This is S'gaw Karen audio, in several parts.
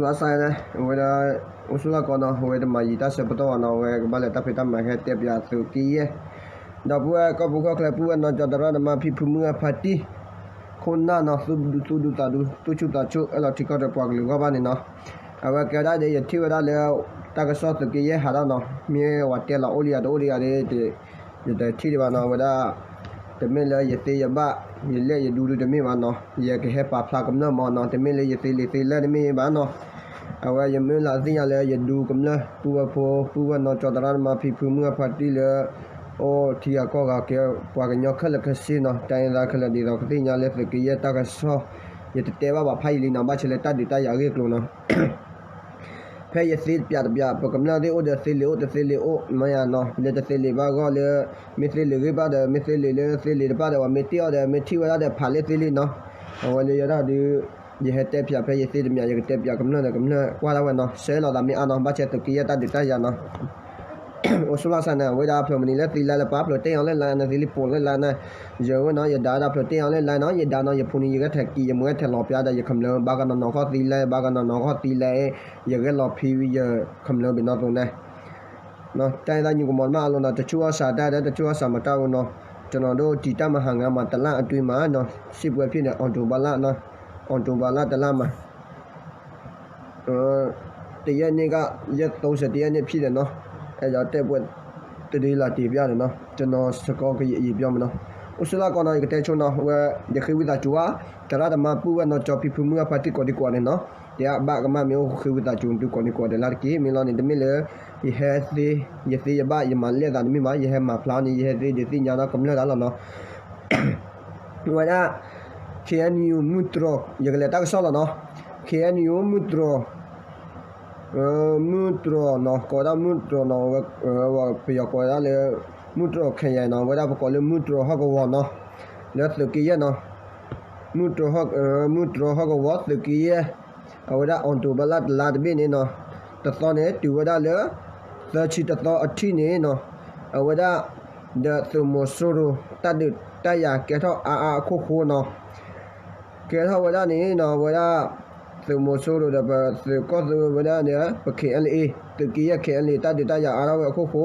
လါစဲန့ၣ် အဝဲဒၣ် အိၣ်ဆူၣ်လၢကီးနီၤ အဝဲတမၤယံာ်တၢ်ဆၢပတီၢ်ဘၣ်နီၤ အဝဲကဘၣ်လဲၤတၢ်ဖံးတၢ်မၤဟဲတဲပၠးသုးက့ယဲၢ် ဒီပုၢ်ဝဲၢ်ကီၢ်ပူၤကီၢ်ချၢ ပုၢ်ဝဲၢ်နီၢ်ကၠီတရၣ်နမါဖံဖုမုၢ်အဖါတံၢ် ခိၣ်နၢ်နီၤ သူၣ်ဒူသးဒူ သူၣ်ဆူၣ်သးဆူၣ် အဲၣ်လီၤထံကီၢ်ဒီးပှၤကလုာ်ဂီၢ်ဘၣ်န့ၣ်နီၤ အဝဲကဲဒၣ်ဒီး ယထံၣ်ဝဲဒၣ်လၢ တၢ်ကစီၣ်သုးက့ယဲၢ်ဟးထီၣ်နီၤ မ့ၢ်ဝဲတဲလီၤအိၣ်လံယၤတအိၣ်လံယၤဒီး ယတထံၣ်ဒံးဘၣ်နီၤ အဝဲဒၣ် တမ့ၢ်လၢယသ့ယဘၣ် ယလဲၢ်ယဒူဒုတမ့ၢ်ဘၣ်နီၤ ယကဟဲပာ်ဖျါကမျၢၢ်မးနီၤ တမ့ၢ်လၢယသ့လံာ်သ့လဲၢ်တမ့ၢ်ဘၣ်နီၤ အဝဲယမ့ၢ်လၢသ့ၣ်ညါလၢယဒူကမျၢၢ် ပုၢ်ဝဲၢ်ဖိ ပုၢ်ဝဲၢ်နီၢ်ကၠီတရၣ်နမါဖံဖုမုၢ်အဖါတံၢ်လၢ အိၣ်ထံဂၤကီၢ်ဂၤကဲ ပှၤကညီခဲလၢာ်ခဲဆ့နီၤ တိုင်းရင်းသားခဲလၢာ် ဒ်သိးကသ့ၣ်ညါလၢသုးက့ယဲၢ်တၢ်ကစီၣ် ယတတဲဘၣ်ဘၣ်ဖးယံာ်လံနီၤ ဘၣ်ဆၣ်လၢတၢ်ဒုးတၢ်ယၤအဂ့ၢ်အကျိၤနီၤ ဖဲယသ့တပၠးတပၠး ပကမျၢၢ်သ့ၣ်အိၣ်ဒီးသ့လံာ်အိၣ်တသ့လံာ်အိၣ် မ့ၢ်ယၤနီၤ လၢတသ့လံာ်ဘၣ်ဂီၢ်လၢ မ့ၢ်သ့လံာ်ဂ့ၢ်ဘၣ်ဒီး မ့ၢ်သ့လံာ်လၢသ့လံာ်တဖၣ်ဒီး ပှၤမ့ၢ်တ့ၢ်အီၤဒီး မ့ၢ်ထံၣ်ဝဲဒၣ်ဒီးဖးလၢသ့လံာ်နီၤ အဝဲလၢယဲဒၣ်ဒုး ယဟဲတဲပၠးဖဲယသ့တပၠး ယကတဲပၠးကမျၢၢ်ဒီးကမျၢၢ်ကွၢ်ဒၣ်ဝဲနီၤ ဆၢလီၤသးမ့ၢ်အါနီၤ ဘၣ်ဆၣ်သုးက့ယဲၢ်တၢ်ဒုးတၢ်ယၤနီၤ အိၣ်ဆူၣ်လါစဲန့ၣ် အဝဲဒၣ်ဖျိမနုၤလၢသ့လဲၣ်လၢပာ်ဖျိတ့ၢ်အီၤလၢ line န့ၣ် သ့လံာ်ပိာ်လၢ line န့ၣ် ယဝဲနီၤ ယဒါဒၣ်ဖျိတ့ၢ်အီၤလၢ line နီၤ ယဒါနီၤ ယဖိန့ၣ် ယဂဲၤထဲးက့ၤ ယမ့ၢ်ဂဲၤထဲးလီၤပျါဒီး ယကမျၢၢ် ဘၣ်ကနီၤနီၤခီၣ်သ့လဲၣ် ဘၣ်ကနီၤနီၤခီၣ်သ့လဲၣ် ယဂဲၤလီၤဖံး ယကမျၢၢ်ဘ့ၣ်နီၣ်သိးန့ၣ် တၢ်အံၤသးညူကမီၤမးအလိၤနီၤ တဆူၣ်အီၣ်စးတၢ်ဒီး တဆူၣ်အီၣ်စးမတၢ်အူနီၤ ကျွန်တော်တို့ တည်တံ့မဟာငါးမှာ တစ်လအတွင်းမှာနီၤ စစ်ပွဲဖြစ်နေ အောက်တိုဘာလနီၤ အောက်တိုဘာလတစ်လမှာ တရက်နေ့က ရက်သုံးဆယ် တစ်ရက်နေ့ဖြစ်တယ်နော် အဲဒါတိုက်ပွဲသတင်းလာတင်ပြတယ်နော် ကျွန်တော်စကောကရင်အရင်ပြောမယ်နော် အိၣ်ဆူၣ်လၢကီးနီၤ ယကတဲဆိနီၤ ဝဲ ယဃ့ဝံသးစူၤဧါ သရၣ်သမါပုၢ်ဝဲၢ်နီၢ်ကၠီဖံဖုမုၢ်အဖါတံၢ်ကိးဒံကိးဒဲးနီၤ တဲအဘၣ်ကမၣ်မ့ၢ်အိၣ်ဃ့ဝံသးစူၤ တုၤကိးဒံကိးဒဲးလၢတက့ၢ် မ့ၢ်လီၤန့ၣ် တမ့ၢ်လၢ ယဟဲသ့ ယသ့ယဘၣ် ယမၤလဲၢ်သးတမ့ၢ်ဘၣ် ယဟဲမၤဖျါန့ၣ် ယဟဲသ့ဒုးသ့ၣ်ညါဒီးကမျၢၢ်တၢ်လီၤနီၤ ဝဲဒၣ် K N U မုၢ်တြီၤ ယကလဲၤတၢ်ကစီၣ်လီၤနီၤ K N U မုၢ်တြီၤ မုၢ်တြီၤနီၤ ကိးဝဲဒၣ်မုၢ်တြီၤနီၤ ပယီၤကိးဝဲဒၣ်လၢ မုၢ်တြီၤ ခရိုင် နီၤ ဝဲဒၣ်ပကိးလၢမုၢ်တြီၤဟီၣ်ကဝီၤနီၤ လၢသုးက့ယဲၢ်နီၤ မုၢ်တြီၤ မုၢ်တြီၤဟီၣ်ကဝီၤ သုးက့ယဲၢ် အဝဲဒၣ် အောက်တိုဘာလ တစ်လတဘ့ၣ်န့ၣ်နီၤ တသီန့ၣ် တုၤဝဲဒၣ်လၢ သၢဆံတသီအထံၣ်န့ၣ်နီၤ အဝဲဒၣ် ဒီးသုးမီၤစိရိၤ တၢ်ဒုးတၢ်ယၤကဲထီၣ်အါအါအခိၣ်ဃိနီၤ ကဲထီၣ်ဝဲဒၣ်န့ၣ်နီၤ အဝဲဒၣ် သုးမီၤစိရိၤဒီးပသုးကီၢ်သူဝဲဒၣ်န့ၣ် ပ K N L A သုးက့ယဲၢ် K N L A တၢ်ဒုးတၢ်ယၤအါထီၣ်ဝဲအခိၣ်ဃိ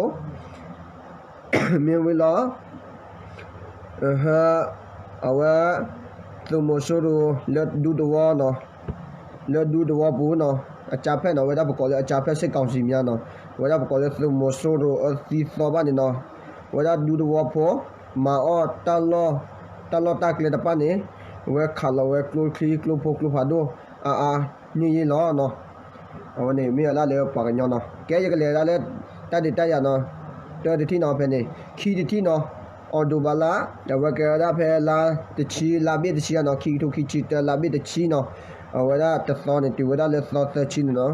မ့ၢ်ဝံၤလီၤ အဝဲ သုးမီၤစိရိၤလၢဒူသဝီနီၤ လၢဒူသဝီပူၤနီၤ အကြမ်းဖက်နီၤ ဝဲဒၣ်ပကိးလၢ အကြမ်းဖက်စစ်ကောင်စီများနီၤ ဝဲဒၣ်ပကိးလၢသုးမီၤစိရိၤအသံသီဘၣ်န့ၣ်နီၤ ဝဲဒၣ်ဒူသဝီဖိ မၤအီၣ်တၢ်လီၢ် တၢ်လီၢ်တၢ်ကျဲတဖၣ်န့ၣ် ဝဲခးလီၤဝဲကျိချံကျိဖိကျိဖးဒိၣ် အါအါ န့ၢ်ယ့ၢ်လီၤနီၤ အဝဲန့ၣ်မ့ၢ်ဝဲဒၣ်လၢပှၤကညီနီၤ ကဲယကလဲၤဒၣ်လၢ တၢ်ဒုးတၢ်ယၤနီၤ တၢတထံၣ်နီၤ ဖဲန့ၣ် ခံတထံၣ်နီၤ အီးဒိးဘးလၢ် အဝဲကဲဝဲဒၣ်ဖဲလါတဆံ လါဘ့ၣ်တဆံနီၤ ခံကထိခံဆံတၢ လါဘ့ၣ်တဆံနီၤ အဝဲဒၣ်တသီန့ၣ် တုၤဝဲဒၣ်လၢသီသၢဆံန့ၣ်နီၤ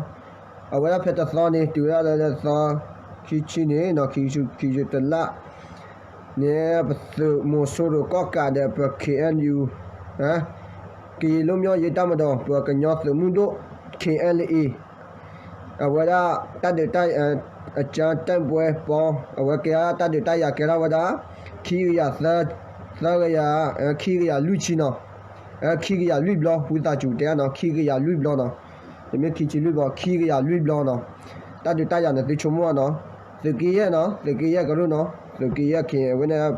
အဝဲဒၣ်ဖဲတသီန့ၣ် တုၤဝဲဒၣ်လၢသီ ခံဆံန့ၣ်နီၤ ခံဆံတလါ န့ၣ် ပသုးမီၤစိရိၤကီၢ်ကးဒီးပ K N U ကရင်လွတ်မြောက်ရေးတပ်မတော် ပကညီသုးမုၢ်ဒိၣ် K N L A အဝဲဒၣ်တၢ်ဒုးတၢ် အကြမ်းတိုက်ပွဲပေါင်း အဝဲကဲတၢ်ဒုးတၢ်ယၤကဲထီၣ်ဝဲဒၣ် ခံကယၤသၢ သၢကယၤ ခံကယၤလွံၢ်ဆံနီၤ ခံကယၤလွံၢ်ဘျီ ဝံသးစူၤတဲနီၤ ခံကယၤလွံၢ်ဘျီနီၤ တမ့ၢ်ခံဆံလွံၢ်ဘျီ ခံကယၤလွံၢ်ဘျီနီၤ တၢ်ဒုးတၢ်ယၤန့ၣ်သုဆိကမိၣ်နီၤ သုးက့ယဲၢ်နီၤ သုးက့ယဲၢ်ကရူၢ်နီၤ သုးက့ယဲၢ် K ဝဲန့ၣ်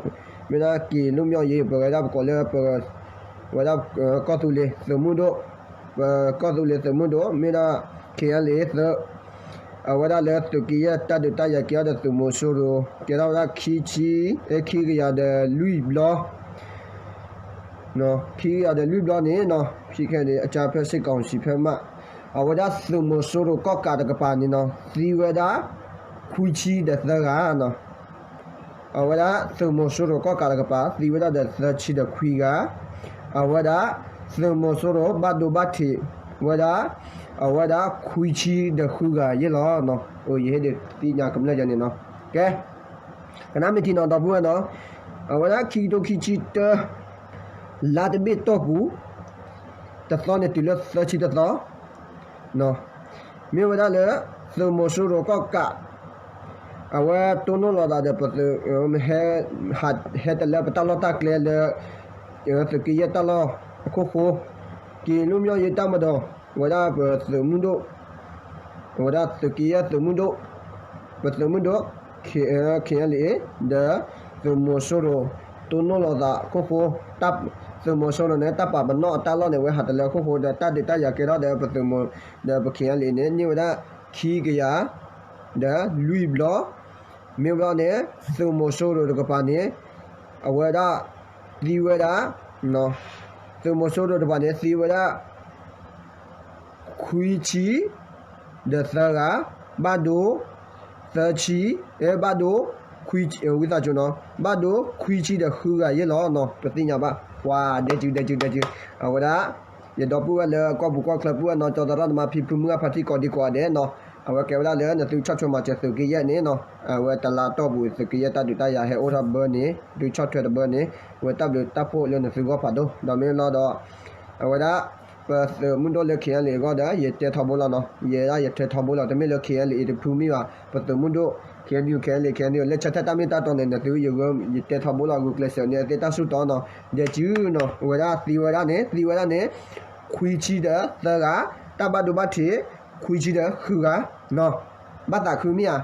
မ့ၢ်ဒၣ် ကရင်လွတ်မြောက်ရေး ပဝဲဒၣ်ပကိးလၢ ပဝဲဒၣ်ကီၢ်သူလ့ၤသုးမုၢ်ဒိၣ် ပကီၢ်သူလ့ၤသုးမုၢ်ဒိၣ် မ့ၢ်ဒၣ် K N L A သုး အဝဲဒၣ်လၢသုးက့ယဲၢ်တၢ်ဒုးတၢ်ယၤကဲထီၣ်ဒီးသုးမီၤစိရိၤ ကဲထီၣ်ဝဲဒၣ်ခံဆံ ခံကယၤဒီးလွံၢ်ဘျီ ခံကယၤဒီးလွံၢ်ဘျီန့ၣ်နီၤ ဖံခဲန့ၣ် အကြမ်းဖက်စစ်ကောင်စီဖဲမး အဝဲဒၣ်သုးမီၤစိရိၤကီၢ်ကးတကပၤန့ၣ်နီၤ သံဝဲဒၣ် ခွံဆံဒီးသၢဂၤနီၤ အဝဲဒၣ်သုးမီၤစိရိၤကီၢ်ကးတကပၤ သံဝဲဒၣ်ဒီးသၢဆံဒီးခွံဂၤ အဝဲဒၣ် သုးမီၤစိရိၤဘၣ်ဒိဘၣ်ထံးဝဲဒၣ် အဝဲဒၣ်ခွံဆံဒီးဃုဂၤယဲၢ်လီၤနီၤ ယဟ့ၣ်ဒုးသ့ၣ်ညါကမျၢၢ်ယၤန့ၣ်နီၤ ကဲ ကနၣ်မ့ၢ်ထံနီၤ ဒီပုၢ်ဝဲၢ်နီၤ အဝဲဒၣ်ခံကထိခံဆံတၢ လါတဘ့ၣ်တီၢ်ပူၤ တသီန့ၣ်တုၤလၢသၢဆံတသီ မ့ၢ်ဝဲဒၣ်လၢ သုးမီၤစိရိၤကီၢ်ကး အဝဲတိၢ်နီၣ်လီၤသးဒီးပသုး ဟဲတလၢပတၢ်လီၢ်တၢ်ကျဲလၢ သုးက့ယဲၢ်တၢ်လီၢ်အခိၣ်ဃိ ကရင်လွတ်မြောက်ရေးတပ်မတော် ဝဲဒၣ်ပသုးမုၢ်ဒိၣ်, ဝဲဒၣ်သုးက့ယဲၢ်သုးမုၢ်ဒိၣ်, ပသုးမုၢ်ဒိၣ် ခ့ၣ်အဲလ်အ့ၣ် ဒီး သုးမီၤစိရိၤ တိၢ်နီၣ်လီၤသးအခိၣ်ဃိ, သုးမီၤစိရိၤန့ၣ် တၢ်ပာ်ပနီၣ်အတၢ်လီၢ်န့ၣ် ဝဲဟးတလၢအခိၣ်ဃိ ဒီးတၢ်ဒုးတၢ်ယၤကဲထီၣ်ဒီးပသုးမီၤ, ဒီးပ ခ့ၣ်အဲလ်အ့ၣ် န့ၣ် န့ၢ်ဝဲဒၣ်ခံကယၤ ဒီးလွံၢ်ဘျီ, မ့ၢ်ဘျီန့ၣ် သုးမီၤစိရိၤတကပၤန့ၣ် အဝဲဒၣ်သံဝဲဒၣ်, သုးမီၤစိရိၤတကပၤန့ၣ် သံဝဲဒၣ် ခွံဆံ ဒီးသၢဂၤ, ဘၣ်ဒိ သၢဆံ, ဘၣ်ဒိ ခွံ, ဝံသးစူၤနီၤ, ဘၣ်ဒိခွံဆံဒီးဃုဂၤယဲၢ်လီၤနီၤ, ပသ့ၣ်ညါဘၣ်, ပှၤဒဲစုဒဲစုဒဲစု, အဝဲဒၣ် ယဒီပုၢ်ဝဲၢ်လၢကီၢ်ပူၤကီၢ်ချၢပုၢ်ဝဲၢ်နီၤ ကၠီသရၣ်သမါဖံဖုမုၢ်ဂၢ်ဖါတံၢ်ကိးဒံကိးဂၤဒဲးနီၤ, အဝဲကဲဝဲဒၣ်လၢနသုဆီၣ်ထွဲမၤစၢၤသုးက့ယဲၢ်န့ၣ်နီၤ, အဝဲတလါတီၢ်ပူၤသုးက့ယဲၢ်တၢ်ဒုးတၢ်ယၤဟဲအိၣ်ထီၣ်ဘၢန့ၣ် ဒုးဆီၣ်ထွဲတဘၢန့ၣ်, ဝဲတၢ်ဘျုးတၢ်ဖှိၣ်လၢနသုဂီၢ်ဖးဒိၣ်, ဒီးမ့ၢ်လီၤဒီး အဝဲဒၣ် ပသုးမုၢ်ဒိၣ်လၢ ခ့ၣ်အဲလ်အ့ၣ် အဂီၢ်ဒီး ယတဲထီဘိလီၤနီၤ, ယဲဒၣ်ယတဲထီဘိလီၤ, တမ့ၢ်လၢ ခ့ၣ်အဲလ်အ့ၣ် တဖုမ့ၢ်ဘၣ်, ပသုးမုၢ်ဒိၣ် ခ့ၣ်အဲလ်ယူၣ် ခ့ၣ်အဲလ်အ့ၣ် ခ့ၣ်အဲလ်ယူၣ် လၢဆၢထၢၣ်တၢ်မ့ၢ်တၢ်တီန့ၣ် နသုယဂၢၢ် ယတဲထီဘိလီၤ, ဂုာ်ကျဲးစၢးန့ၣ်အသ့ၣ်တၢ်ဆူၣ်တီနီၤ, ဒဲစုနီၤ, အဝဲဒၣ်သံဝဲဒၣ်န့ၣ် သံဝဲဒၣ်န့ၣ် ခွံဆံဒီးသၢဂၤ, တၢ်ဘၣ်ဒိဘၣ်ထံး ခွံဆံဒီးဃုဂၤနီၤ, ဘၣ်သးခုမ့ၢ်ဧါ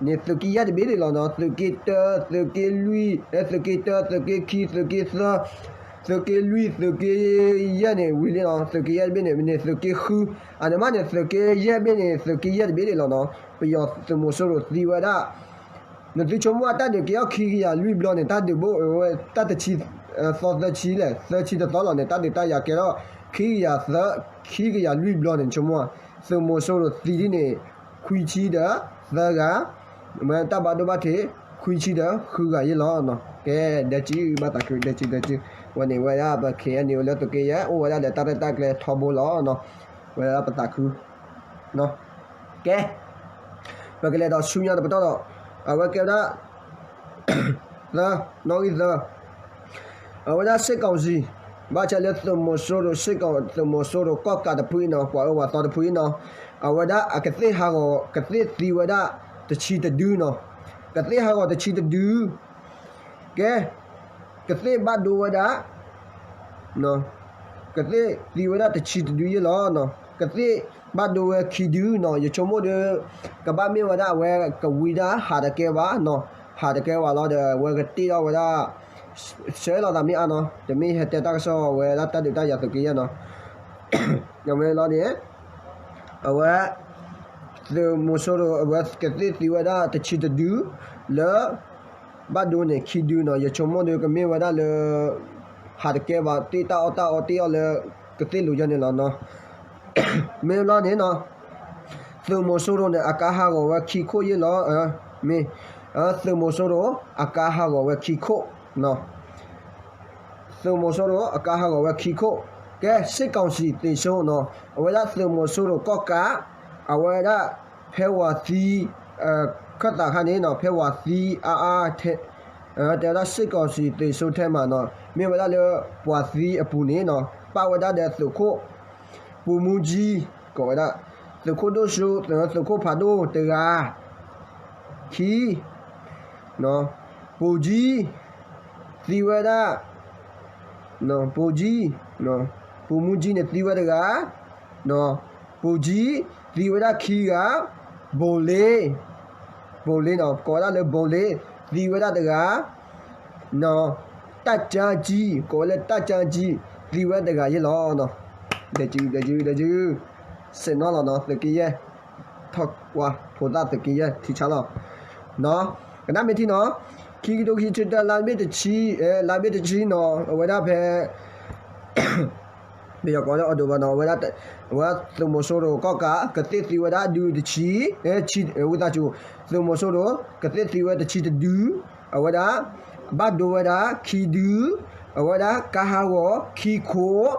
န့ၣ် သုးက့ယဲၢ်တဘ့ၣ်ဒၣ်လီၤနီၤ, သုးက့တၢ သုးက့လွံၢ်, သုးက့တၢ သုးက့ခံ သုးက့သၢ, သုးက့လွံၢ် သုးက့ယဲၢ်န့ၣ် ဝံၤလံနီၤ, သုးက့ယဲၢ်တဘ့ၣ်န့ၣ် မ့ၢ်န့ၣ် သုးက့ဃု, အန့ၣ်မးန့ၣ် သုးက့ယဲၢ်တဘ့ၣ်န့ၣ် သုးက့ယဲၢ်တဘ့ၣ်ဒၣ်လီၤနီၤ, ပယီၤသုးမီၤစိရိၤသံဝဲဒၣ် နသုဆိကမိၣ်အတၢ်ဒုးကဲထီၣ်ခံကယၤလွံၢ်ဘျီန့ၣ် တၢ်ဒုးဘိၣ်ဝဲ တၢ်တဆံ, သီသၢဆံလဲၣ်, သၢဆံတသီလီၤန့ၣ် တၢ်ဒုးတၢ်ယၤကဲထီၣ် ခံကယၤသၢ, ခံကယၤလွံၢ်ဘျီန့ၣ် နဆိကမိၣ်, သုးမီၤစိရိၤသံဒ်န့ၣ် ခွံဆံဒီးသၢဂၤ, မ့ၢ်တၢ်ဘၣ်ဒိဘၣ်ထံး ခွံဆံဒီးဃုဂၤယဲၢ်လီၤနီၤ, ကဲ ဒဲစု ဘၣ်သးခု ဒဲစု ဒဲစု, ဝဲန့ၣ်ဝဲဒၣ်ပ ခ့ၣ်အဲလ်အ့ၣ် လၢသုးက့ယဲၢ် အိၣ်ဝဲဒၣ်ဒီးတၢ်ရဲၣ်တၢ်ကျဲၤထီဘိလီၤနီၤ, ဝဲဒၣ်ပသးခု ကဲ, ပကလဲၤဒီးဆူညါတပတီၢ်ဒီး အဝဲကဲဝဲဒၣ် သၢ, နီၣ်ဂံၢ်သၢ, အဝဲဒၣ် စစ်ကောင်စီ, ဘၣ်ဆၣ်လၢသုးမီၤစိရိၤ စစ်ကောင်စီ, သုးမီၤစိရိၤကီၢ်ကးတဖုအံၤနီၤ, ပှၤအၢပှၤသီတဖုအံၤနီၤ, အဝဲဒၣ်အကသ့ၣ်ဟးဂီၤ ကသ့ၣ်သံဝဲဒၣ်တဆံတဒုနီၤ, ကသ့ၣ်ဟးဂီၤတဆံတဒု, ကဲ, ကသ့ၣ်ဘၣ်ဒိဝဲဒၣ် ကသ့ၣ်သံဝဲဒၣ်တဆံတဒုယဲၢ်လီၤ. ကသ့ၣ်ဘၣ်ဒိဝဲခံဒုနီၤ, ယဆိကမိၣ်ဒီး ကဘၣ်မ့ၢ်ဝဲဒၣ်အဝဲကဝံဒၣ်ဟးတကဲဘၣ်နီၤ, ဟးတကဲဘၣ်လီၤဒီး အဝဲကတ့ထီၣ်ဝဲဒၣ် ဆဲးလီၤသးမ့ၢ်အါနီၤ, တမ့ၢ်ဟဲတဲတၢ်ကစီၣ်ဝဲဒၣ်တၢ်ဒုးတၢ်ယၤသုးက့ယဲၢ်နီၤ, ဒီးမ့ၢ်လီၤန့ၣ် အဝဲ သုးမီၤစိရိၤ အဝဲကသ့ၣ်သံဝဲဒၣ်တဆံတဒု လၢ ဘၣ်ဒိန့ၣ်ခံဒုနီၤ, ယဆိကမိၣ်ဒီးကမ့ၢ်ဝဲဒၣ်လၢ ဟးတကဲဘၣ် တ့တၢ်အီၣ်တၢ်အီတ့အီၣ်လၢ ကသ့ၣ်လိၤယဲၢ်န့ၣ်လီၤနီၤ. မ့ၢ်ဘျီန့ၣ်နီၤ သုးမီၤစိရိၤန့ၣ် အကါဟးဂီၤဝဲခံခိၣ်ယဲၢ်လီၤ, မ့ၢ် သုးမီၤစိရိၤ အကါဟးဂီၤဝဲခံခိၣ်နီၤ. သုးမီၤစိရိၤ အကါဟးဂီၤဝဲခံခိၣ်, ကဲ စစ်ကောင်စီသေဆုံးနီၤ, အဝဲဒၣ်သုးမီၤစိရိၤကီၢ်ကး အဝဲဒၣ် ဖဲဝၤသံ ခၢၣ်သးခါန့ၣ်နီၤ, ဖဲဝၤသံအါအါထဲ တဲဝဲဒၣ် စစ်ကောင်စီသေဆုံးထဲမှာနီၤ, မ့ၢ်ဝဲဒၣ်လၢပှၤသံအပူၤန့ၣ်နီၤ, ပာ်ဝဲဒၣ်ဒီးသုးခိၣ် ပူမူကၠံ ကိးဝဲဒၣ် သုးခိၣ်ဒိၣ်စိ သုးခိၣ်ဖးဒိၣ်တဂၤ, ခံ ပူကၠံ သံဝဲဒၣ်, ပူကၠံ, ပူမူကၠံန့ၣ်သံဝဲတဂၤ, ပူကၠံ သံဝဲဒၣ်ခံဂၤ, ဘိၣ်လ့, ဘိၣ်လ့နီၤ ကိးဝဲဒၣ်လၢဘိၣ်လ့ သံဝဲဒၣ်တဂၤ, တၢ်ကၠါကၠံ ကိးဝဲလၢတၢ်ကၠါကၠံ သံဝဲဒၣ်တဂၤယဲၢ်လီၤ. ဒဲကၠူ ဒဲကၠူ ဒဲကၠူ စဲးနီၣ်လီၤနီၤ သုးက့ယဲၢ် ထီၣ်ကွၢ် ဖိသၣ်သုးက့ယဲၢ်ထံဆါလီၤ. ကနၣ်မ့ၢ်ထံနီၤ ခံကထိခံဆံတၢ လါဘ့ၣ်တဆံ, လါဘ့ၣ်တဆံနီၤ အဝဲဒၣ်ဖဲ ပယီၤကိးလၢ October နီၤ အဝဲဒၣ် အဝဲသုးမီၤစိရိၤကီၢ်ကး ကသ့ၣ်သံဝဲဒၣ်ဒုတဆံ, ဝံသးစူၤ သုးမီၤစိရိၤ ကသ့ၣ်သံဝဲတဆံတဒု, အဝဲဒၣ် ဘၣ်ဒိဝဲဒၣ်ခံဒု, အဝဲဒၣ်ကါဟးဂီၤခံခိၣ်,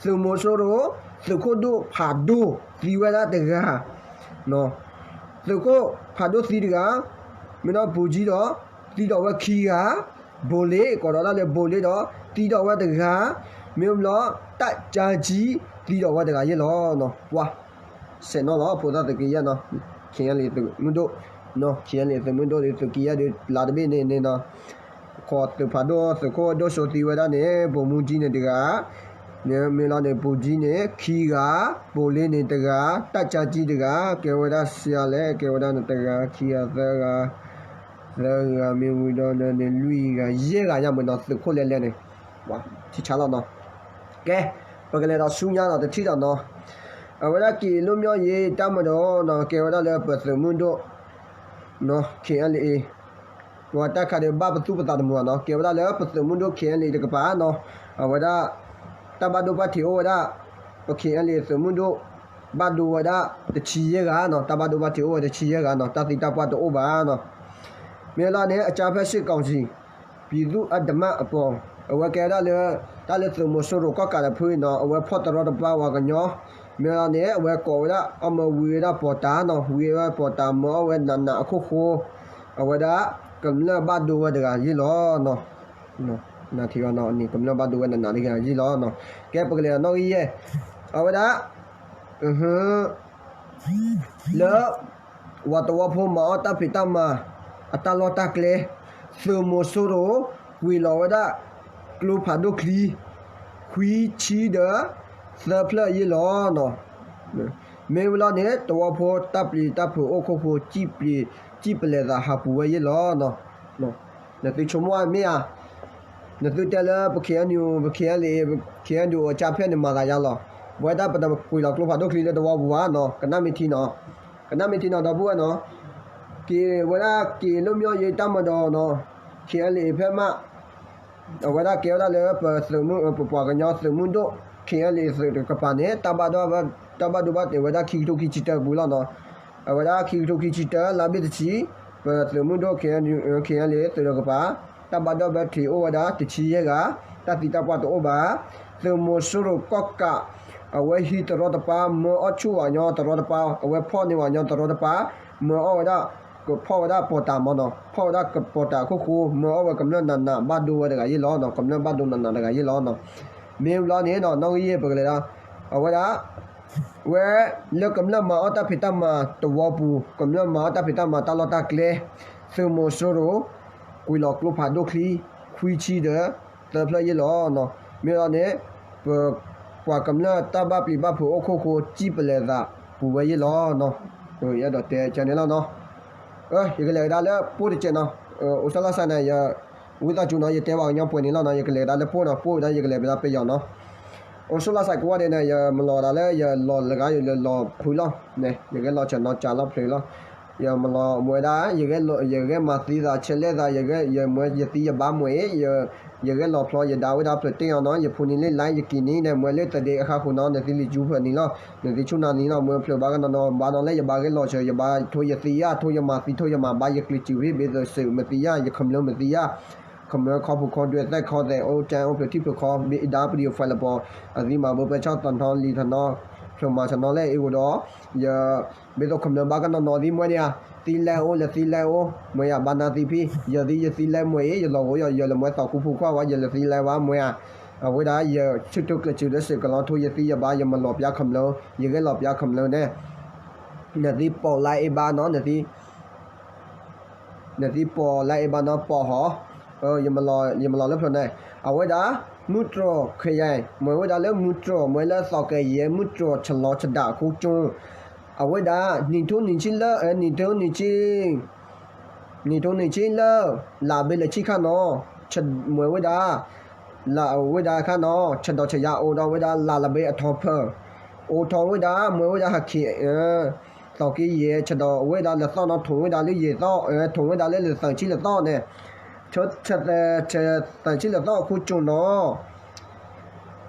သုးမီၤစိရိၤ သုးခိၣ်ဒိၣ်ဖးဒိၣ်သံဝဲဒၣ်တဂၤ, သုးခိၣ်ဖးဒိၣ်သံတဂၤ, မ့ၢ်ဒီးပူၤကၠံဒီး သံဒီးဝဲခံဂၤ, ဘိၣ်လ့ ကိးဒီးဒၣ်လၢဘိၣ်လ့ဒီး သံဒီးဝဲတဂၤ, မ့ၢ်ဘျီ တၢ်ကၠါကၠံ သံဒီးဝဲတဂၤယဲၢ်လီၤ. ပှၤ စဲးနီၣ်လီၤ ဖိသၣ်သုးက့ယဲၢ်နီၤ, ခ့ၣ်အဲလ်အ့ၣ်သုးမုၢ်ဒိၣ်, ခ့ၣ်အဲလ်အ့ၣ်သုးမုၢ်ဒိၣ်ဒီး သုးက့ယဲၢ်ဒီး လါတဘ့ၣ်န့ၣ်န့ၣ်နီၤ, ခိးသုးဖးဒိၣ် သုးခိၣ်ဒိၣ်စိသံဝဲဒၣ်န့ၣ် ဘိၣ်မူကၠံန့ၣ်တဂၤ, မ့ၢ်လီၤန့ၣ် ဗိုလ်ကြီးန့ၣ် ခံဂၤ, ဗိုလ်လေးန့ၣ် တဂၤ, တပ်ကြပ်ကြီး တဂၤ, ကဲဝဲဒၣ် ဆရာ လဲၣ်, ကဲဝဲဒၣ်န့ၣ် တဂၤ, ခံဂၤ, သၢဂၤ, သၢဂၤမ့ၢ်ဝံၤဒီးန့ၣ် လွံၢ်ဂၤ, ယဲၢ်ဂၤညါမ့ၢ်နီၤ သုးခိၣ်လဲလဲန့ၣ်, ဆံးဆါလီၤနီၤ. ကဲ, ပကလဲၤဒီးဆူညါဒီးတထံၣ်ဒီးနီၤ, အဝဲဒၣ်က့ၤလွတ်မြောက်ရေး တပ်မတော်နီၤ, ကဲဝဲဒၣ်လၢပသုးမုၢ်ဒိၣ် KNLA ပှၤတၢ်ခးဒီးဘၣ်ပသူၣ်ပသးတမုာ်နီၤ, ကဲဝဲဒၣ်လၢပသုးမုၢ်ဒိၣ် KNLA တကပၤနီၤ, အဝဲဒၣ် တၢ်ဘၣ်ဒိဘၣ်ထံးအိၣ်ဝဲဒၣ်, ပ KNLA သုးမုၢ်ဒိၣ် ဘၣ်ဒိဝဲဒၣ်တဆံယဲၢ်ဂၤနီၤ, တၢ်ဘၣ်ဒိဘၣ်ထံးအိၣ်ဝဲတဆံယဲၢ်ဂၤနီၤ, တၢ်သံတၢ်ပှၢ်တအိၣ်ဘၣ်နီၤ. မ့ၢ်လီၤန့ၣ် အကြမ်းဖက်စစ်ကောင်စီ ပြည်သူ့အဓမ္မအပေါ်, အဝဲကဲဝဲဒၣ်လၢ တၢ်လၢသုးမီၤစိရိၤကီၢ်ကးတဖုနီၤ, အဝဲဖီၣ်တရီတပါဝဲကညီ, မ့ၢ်လီၤန့ၣ် အဝဲကိးဝဲဒၣ် အီၣ်မၢဝံဝဲဒၣ်ပီၤတၤနီၤ, ဝံဝဲပီၤတၤ မၢအီၣ်ဝဲနးနးအခိၣ်ဃိ, အဝဲဒၣ် ကမျၢၢ်ဘၣ်ဒိဝဲတဂၤယ့ၢ်လီၤ. နထံၣ်ဘၣ်နီၤ, ကမျၢၢ်ဘၣ်ဒိဝဲနးနးတဂၤယ့ၢ်လီၤနီၤ. ကဲ ပကလဲၤနီၣ်ဂံၢ်ယဲၢ်, အဝဲဒၣ် လၢ ဝၤတဝီဖိမၤအီၣ်တၢ်ဖံးတၢ်မၤ အတၢ်လီၢ်တၢ်ကျဲ, သုးမီၤစိရိၤ ကွံာ်လီၤဝဲဒၣ် ကျိဖးဒိၣ်ချံ ခွံဆံဒီး သၢဖျၢၣ်ယ့ၢ်လီၤနီၤ. မ့ၢ်ဝံၤလီၤန့ၣ် တဝီဖိတၢ်ပျံၤတၢ်ဖုးအိၣ်ခိၣ်ဖိ စံၣ်ပျံၤ စံၣ်ပလဲၤသးဟးပူၤဝဲယ့ၢ်လီၤနီၤ. နသုဆိကမိၣ်မ့ၢ်ဧါ, နသုတဲလၢပ KNU ပ KNLA KNDO အကြမ်းဖက်န့ၣ်မၤသးယါလီၤ. ပဝဲဒၣ်ပတကွံာ်လီၤကျိဖးဒိၣ်ချံလၢတဝီပူၤဘၣ်နီၤ, ကနၣ်မ့ၢ်ထံနီၤ, ကနၣ်မ့ၢ်ထံနီၤ ဒီပုၢ်ဝဲၢ်နီၤ, က့ၤဝဲဒၣ်က့ၤလွတ်မြောက်ရေးတပ်မတော်နီၤ, KNLA ဖဲမး အဝဲဒၣ်ကဲဝဲဒၣ်လၢပသုးမုၢ် ပပှၤကညီသုးမုၢ်ဒိၣ် KNLA သုးတကပၤန့ၣ် တၢ်ဘၣ်ဒိဘၣ်ထံးဝဲဒၣ် ခံကထိခံဆံတၢပူၤလီၤနီၤ. အဝဲဒၣ်ခံကထိခံဆံတၢ လါဘ့ၣ်တဆံ ပသုးမုၢ်ဒိၣ် KNLA သုးတကပၤ တၢ်ဘၣ်ဒိဘၣ်ထံးအိၣ်ဝဲဒၣ်တဆံယဲၢ်ဂၤ, တၢ်သံတၢ်ပှၢ်တအိၣ်ဘၣ်. သုးမီၤစိရိၤကီၢ်ကး အဝဲဟံးတရီတပါ မၢအီၣ်ဆူၣ်ဝဲညီတရီတပါ, အဝဲဖီၣ်န့ၢ်ဝဲညီတရီတပါ, မၢအီၣ်ဝဲဒၣ် ကဖီၣ်ဝဲဒၣ်ပီၤတၤမနီၤ, ဖီၣ်ဝဲဒၣ်ပီၤတၤအခိၣ်ဃိ, မၢအီၣ်ဝဲကမျၢၢ်နးနး ဘၣ်ဒိဝဲတဂၤယ့ၢ်လီၤနီၤ, ကမျၢၢ်ဘၣ်ဒိနးနးတဂၤယ့ၢ်လီၤနီၤ. မ့ၢ်ဝံၤလီၤန့ၣ်နီၤ နီၣ်ဂံၢ်ယဲၢ်ပကလဲၤဒၣ်, အဝဲဒၣ် ဝဲလၢကမျၢၢ်မၤအီၣ်တၢ်ဖံးတၢ်မၤတဝီပူၤ, ကမျၢၢ်မၤအီၣ်တၢ်ဖံးတၢ်မၤတၢ်လီၢ်တၢ်ကျဲ, သုးမီၤစိရိၤ ကွံာ်လီၤကျိဖးဒိၣ်ချံ ခွံဆံဒီး သၢဖျၢၣ်ယ့ၢ်လီၤနီၤ. မ့ၢ်လီၤန့ၣ် ပ ပှၤကမျၢၢ်တၢ်ဘၣ်ပျံၤဘၣ်ဖုးအိၣ်ခိၣ်ဃိ စံၣ်ပလဲၤသးပူၤဝဲယ့ၢ်လီၤနီၤ. ယအဲၣ်ဒိးတဲကန့ၣ်လီၤနီၤ. ယကလဲၤဝဲဒၣ်လၢပိၢ်တစဲးနီၤ, အိၣ်ဆူၣ်လီၤစဲးန့ၣ် ယ ဝံသးစူၤနီၤ ယတဲဘၣ်ကညီပှဲၤန့ၣ်လီၤနီၤ, ယကလဲၤဝဲဒၣ်လၢပိၢ်နီၤ, ပိၢ်ဝဲဒၣ်ယကလဲၤဝဲဒၣ်ပယီၤနီၤ. အိၣ်ဆူၣ်လီၤစဲးကိးဂၤဒဲးန့ၣ် ယမၤလီၤဝဲဒၣ်လၢယလီၤလၢဂၤ ယလီၤဖုလီၤန့ၣ်, ယဂဲၤလီၤဆၢနီၤ ကးလီၤဖျုးလီၤ. ယမၤလီၤမ့ၢ်ဝဲဒၣ် ယဂဲၤမၤသံသး ဆဲးလဲၣ်သး ယဂဲၤမၤ ယသံယဘါမ့ၢ်အံၤ, ယဂဲၤလီၤဖျီ ယဒါဝဲဒၣ်ဖျုးတ့ၢ်အီၤနီၤ, ယဖိန့ၣ်လၢ line ယက့ၤန့ၣ်န့ၣ် မ့ၢ်လၢတဒ့အခါဃိနီၤ, နသံလံာ်ကူဖၢးန့ၣ်လီၤ, နသံဆူၣ်နၤန့ၣ်လီၤ, မ့ၢ်ဖျုးဘၣ်ကနီၤနီၤ ဘၣ်နီၤလၢယဘါဂဲၤလီၤဆၢ ယဘါထိယသံယါ ထိယမၤသံထိယမၤဘါ ယကျံးစူၤဖဲ ဘဲသိးစူး မ့ၢ်သံယါ ယခမျၢၢ်မ့ၢ်သံယါ ခမျၢၢ်ခီဖူခီဒွဲၣ်သဲၣ်ခီသဲး အိၣ်ကၠဲအိၣ်ဖျုးထံၣ်ဖျုးခီ ဘံၣ်အံၤဒါပဒံး file ပီၤ အသံမၤဘိပၢဆၣ်တနီၤလံၤတနီၤ ဖျုးမၤတနီၤလဲၣ် အ့ၣ်အိၣ်ဒီး ယ ဘဲသိးခမျၢၢ်ဘၣ်ကနီၤနီၤသံမ့ၢ်ဒံးဧါ, သံလဲအိၣ် လဲၤသံလဲအိၣ် မ့ၢ်ယၤဘါနၤသံဖံ ယသံယသံလဲမ့ၢ်အံၤ ယလီၤဂိယီၤ ယလဲၤမ့ၢ်သီခူဖူခွါဝဲ ယလဲၤသံလဲဝဲမ့ၢ်ဧါ, အဝဲဒၣ်ယဆၢထၢၣ်ကျဲးစၢးလၢစ့ၢ်ကလီၤထိယသံယဘါ ယမၤလီၤပျါခမျၢၢ် ယဂဲၤလီၤပျါခမျၢၢ်န့ၣ် နသံပိာ်လၢအ့ၣ်ဘါနီၤ နသံ နသံပိာ်လၢအ့ၣ်ဘါနီၤပိာ်ဟီ, ယမၤလီၤလၢဖျုးန့ၣ် အဝဲဒၣ် မုၢ်တြီၢ်ခယဲၢ် မ့ၢ်ဝဲဒၣ်လၢမုၢ်တြီၢ် မ့ၢ်လၢသီးကဲယဲၢ် မုၢ်တြီၢ်ဆလီၤဆဒးအခိၣ်ကၠိ, အဝဲဒၣ် နံၣ်ထိနံၣ်ဆံလၢ နံၣ်ထိနံၣ်ဆံ နံၣ်ထိနံၣ်ဆံလၢ လၢဘဲလဲၤဆံခါနီၤ, မ့ၢ်ဝဲဒၣ် လၢဝဲဒၣ်ခါနီၤ ဆဒီးဆယါအိၣ်ဒီးဝဲဒၣ်လၢလၢဘဲအထီဖၢ အိၣ်ထီၣ်ဝဲဒၣ် မ့ၢ်ဝဲဒၣ်ဟဲခ့ သီးက့ယဲၢ် ဆဒီးဝဲဒၣ်လၢသီၣ်နီၤ ထိၣ်ဝဲဒၣ်လၢယဲၢ်သီၣ် ထိၣ်ဝဲဒၣ်လၢလၢသၢဆံလၢသီၣ်န့ၣ်, ဆ သၢဆံလၢသီၣ်အခိၣ်ကၠိနီၤ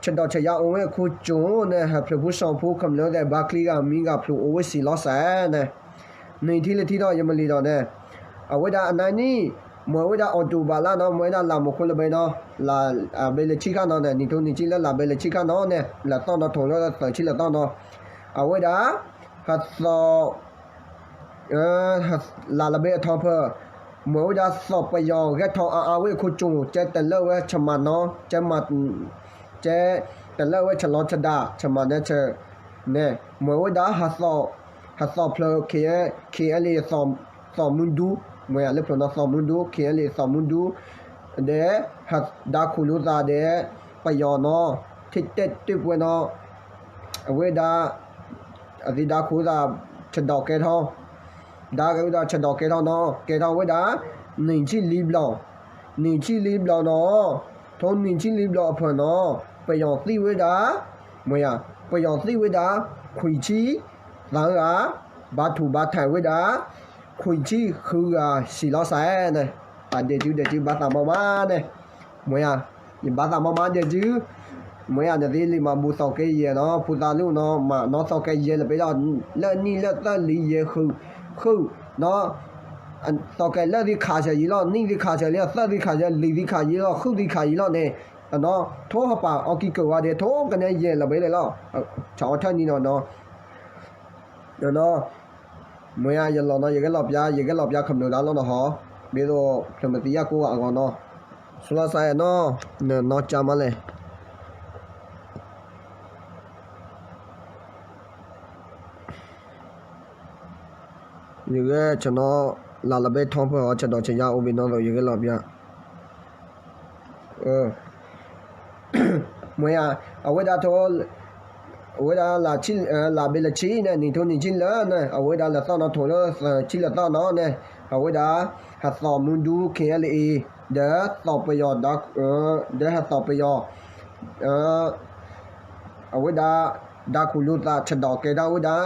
ဆဒီးဆယါအိၣ်ဝဲအခိၣ်ကၠိန့ၣ် ဟဲဖျုးဖိစီၤဖိခမျၢၢ်သဲး ဘါချံဂၤမံဂၤဖျုးအိၣ်ဝဲစံးလီၤစဲးန့ၣ်, နံၣ်ထံၣ်လၢထံၣ်ဒီး ယမၤလံၤဒီးန့ၣ်, အဝဲဒၣ်အနါနံၣ် မ့ၢ်ဝဲဒၣ်အီးတိဘၣ်လါနီၤ မ့ၢ်ဝဲဒၣ်လါမူခိၣ်လၢဘဲနီၤ, လၢဘဲလဲၤဆံခါနီၤန့ၣ် နံၣ်ထိနံၣ်ဆံလၢလၢဘဲလဲၤဆံခါနီၤန့ၣ် လၢသီၣ်နီၤထိၣ်လၢသၢဆံလၢသီၣ်နီၤ, အဝဲဒၣ် ဟဲသီၣ် လၢလၢဘဲအထီဖၢ မ့ၢ်ဝဲဒၣ်သီၣ်ပယီၤဂဲၤထီၣ်အါအါဝဲအခိၣ်ကၠိ ကဲတလၢဝဲဆမးနီၤ ကဲ ကဲတလၢဝဲဆလီၤဆဒး ဆမးန့ၣ် န့ၣ် မ့ၢ်ဝဲဒၣ် ဟးသီၣ်ဖျုး ခ့လ့ သီၣ်မုၢ်ဒူ မ့ၢ်လၢဖျုးနီၤ သီၣ်မုၢ်ဒူ ခ့လ့ သီၣ်မုၢ်ဒူ ဒီး ဟးဒါခူၣ်လိာ်သးဒီး ပယီၤနီၤ ထဲတဲတ့ၢ်ပှဲၤနီၤ, အဝဲဒၣ် အသံဒါခိၣ်သး ဆဒီးကဲထီၣ်, ဒါကဲဝဲဒၣ်ဆဒီးကဲထီၣ်နီၤ, ကဲထီၣ်ဝဲဒၣ် နံၣ်ဆံလံဘျီ, နံၣ်ဆံလံဘျီနီၤ, ထိနံၣ်ဆံလံဘျီအဖၢၣ်နီၤ, ပယီၤသံဝဲဒၣ်, မ့ၢ်ယၤ, ပယီၤသံဝဲဒၣ် ခွံဆံသၢဂၤ, ဘါထုးဘါထၢၣ်ဝဲဒၣ် ခွံဆံဃုဂၤစံးလီၤစဲန့ၣ်, အဒဲးစုဒဲးစုဘၣ်သးမီမးန့ၣ်, မ့ၢ်ယၤ, ယဘၣ်သးမီမးဒဲးစု, မ့ၢ်ယၤ နသ့လံာ်မၤဘူၣ်သီးကဲယဲၢ်နီၤ, ဖိသၣ်လၢနီၤ မၤနီၤသီးကဲယဲၢ်လၢပှဲၤဒီး လၢနံၣ်လၢသၢလံယဲၢ်ဃု, ဃု, နီၤ, သီးကဲလၢသံခးစၢၤယံၤလီၤ, နံၣ်သံခးစၢၤလံ, သၢသံခးယံၤလီၤ, လံာ်သံခးယံၤလီၤ, ဃုသံခးယံၤလီၤန့ၣ်, နီၤ, ထိဟပာ်အီကံကၢၢ်ဝါဒဲး ထိကနဲယဲၢ်လၢပှဲၤလၢာ်လီၤ, ဆၢအီထၢၣ်နံၤနီၤ, နီၤ, မ့ၢ်ယၤ ယလီၤနီၤ ယဂဲၤလီၤပျါ ယဂဲၤလီၤပျါခမျၢၢ်ဒၣ်လီၤနီၤဟီ, ဘၣ်သိး ဖျၢၣ်မသံယါကိးဂၤအဂီၢ်နီၤ, ဆိလီၤစဲနီၤ, နနီၢ်ကၠါမးလဲၣ် ယဂဲၤဆနီၤ လၢလၢဘဲထီဖၢအီၤ ဆဒီးဆယါအိၣ်ဘ့ၣ်နီၣ်သိး ယဂဲၤလီၤပျါ မ့ၢ်ယၤ အဝဲဒၣ်ထိ အဝဲဒၣ် လၢဘ့ၣ်လၢဆံန့ၣ် နံၣ်ထိနံၣ်ဆံလၢန့ၣ် အဝဲဒၣ်လဲၤသီၣ်နီၤထိးလၢသၢဆံလဲၤသီၣ်နီၤန့ၣ် အဝဲဒၣ် ဟသီၣ်မူဒူ ခ့ၣ်အဲလ်အ့ၣ် ဒီးသီၣ်ပယီၤ ဒီးဟသီၣ်ပယီၤ အဝဲဒၣ် ဒါခိၣ်လိာ်သး ဆဒီးကဲထီၣ်ဝဲဒၣ်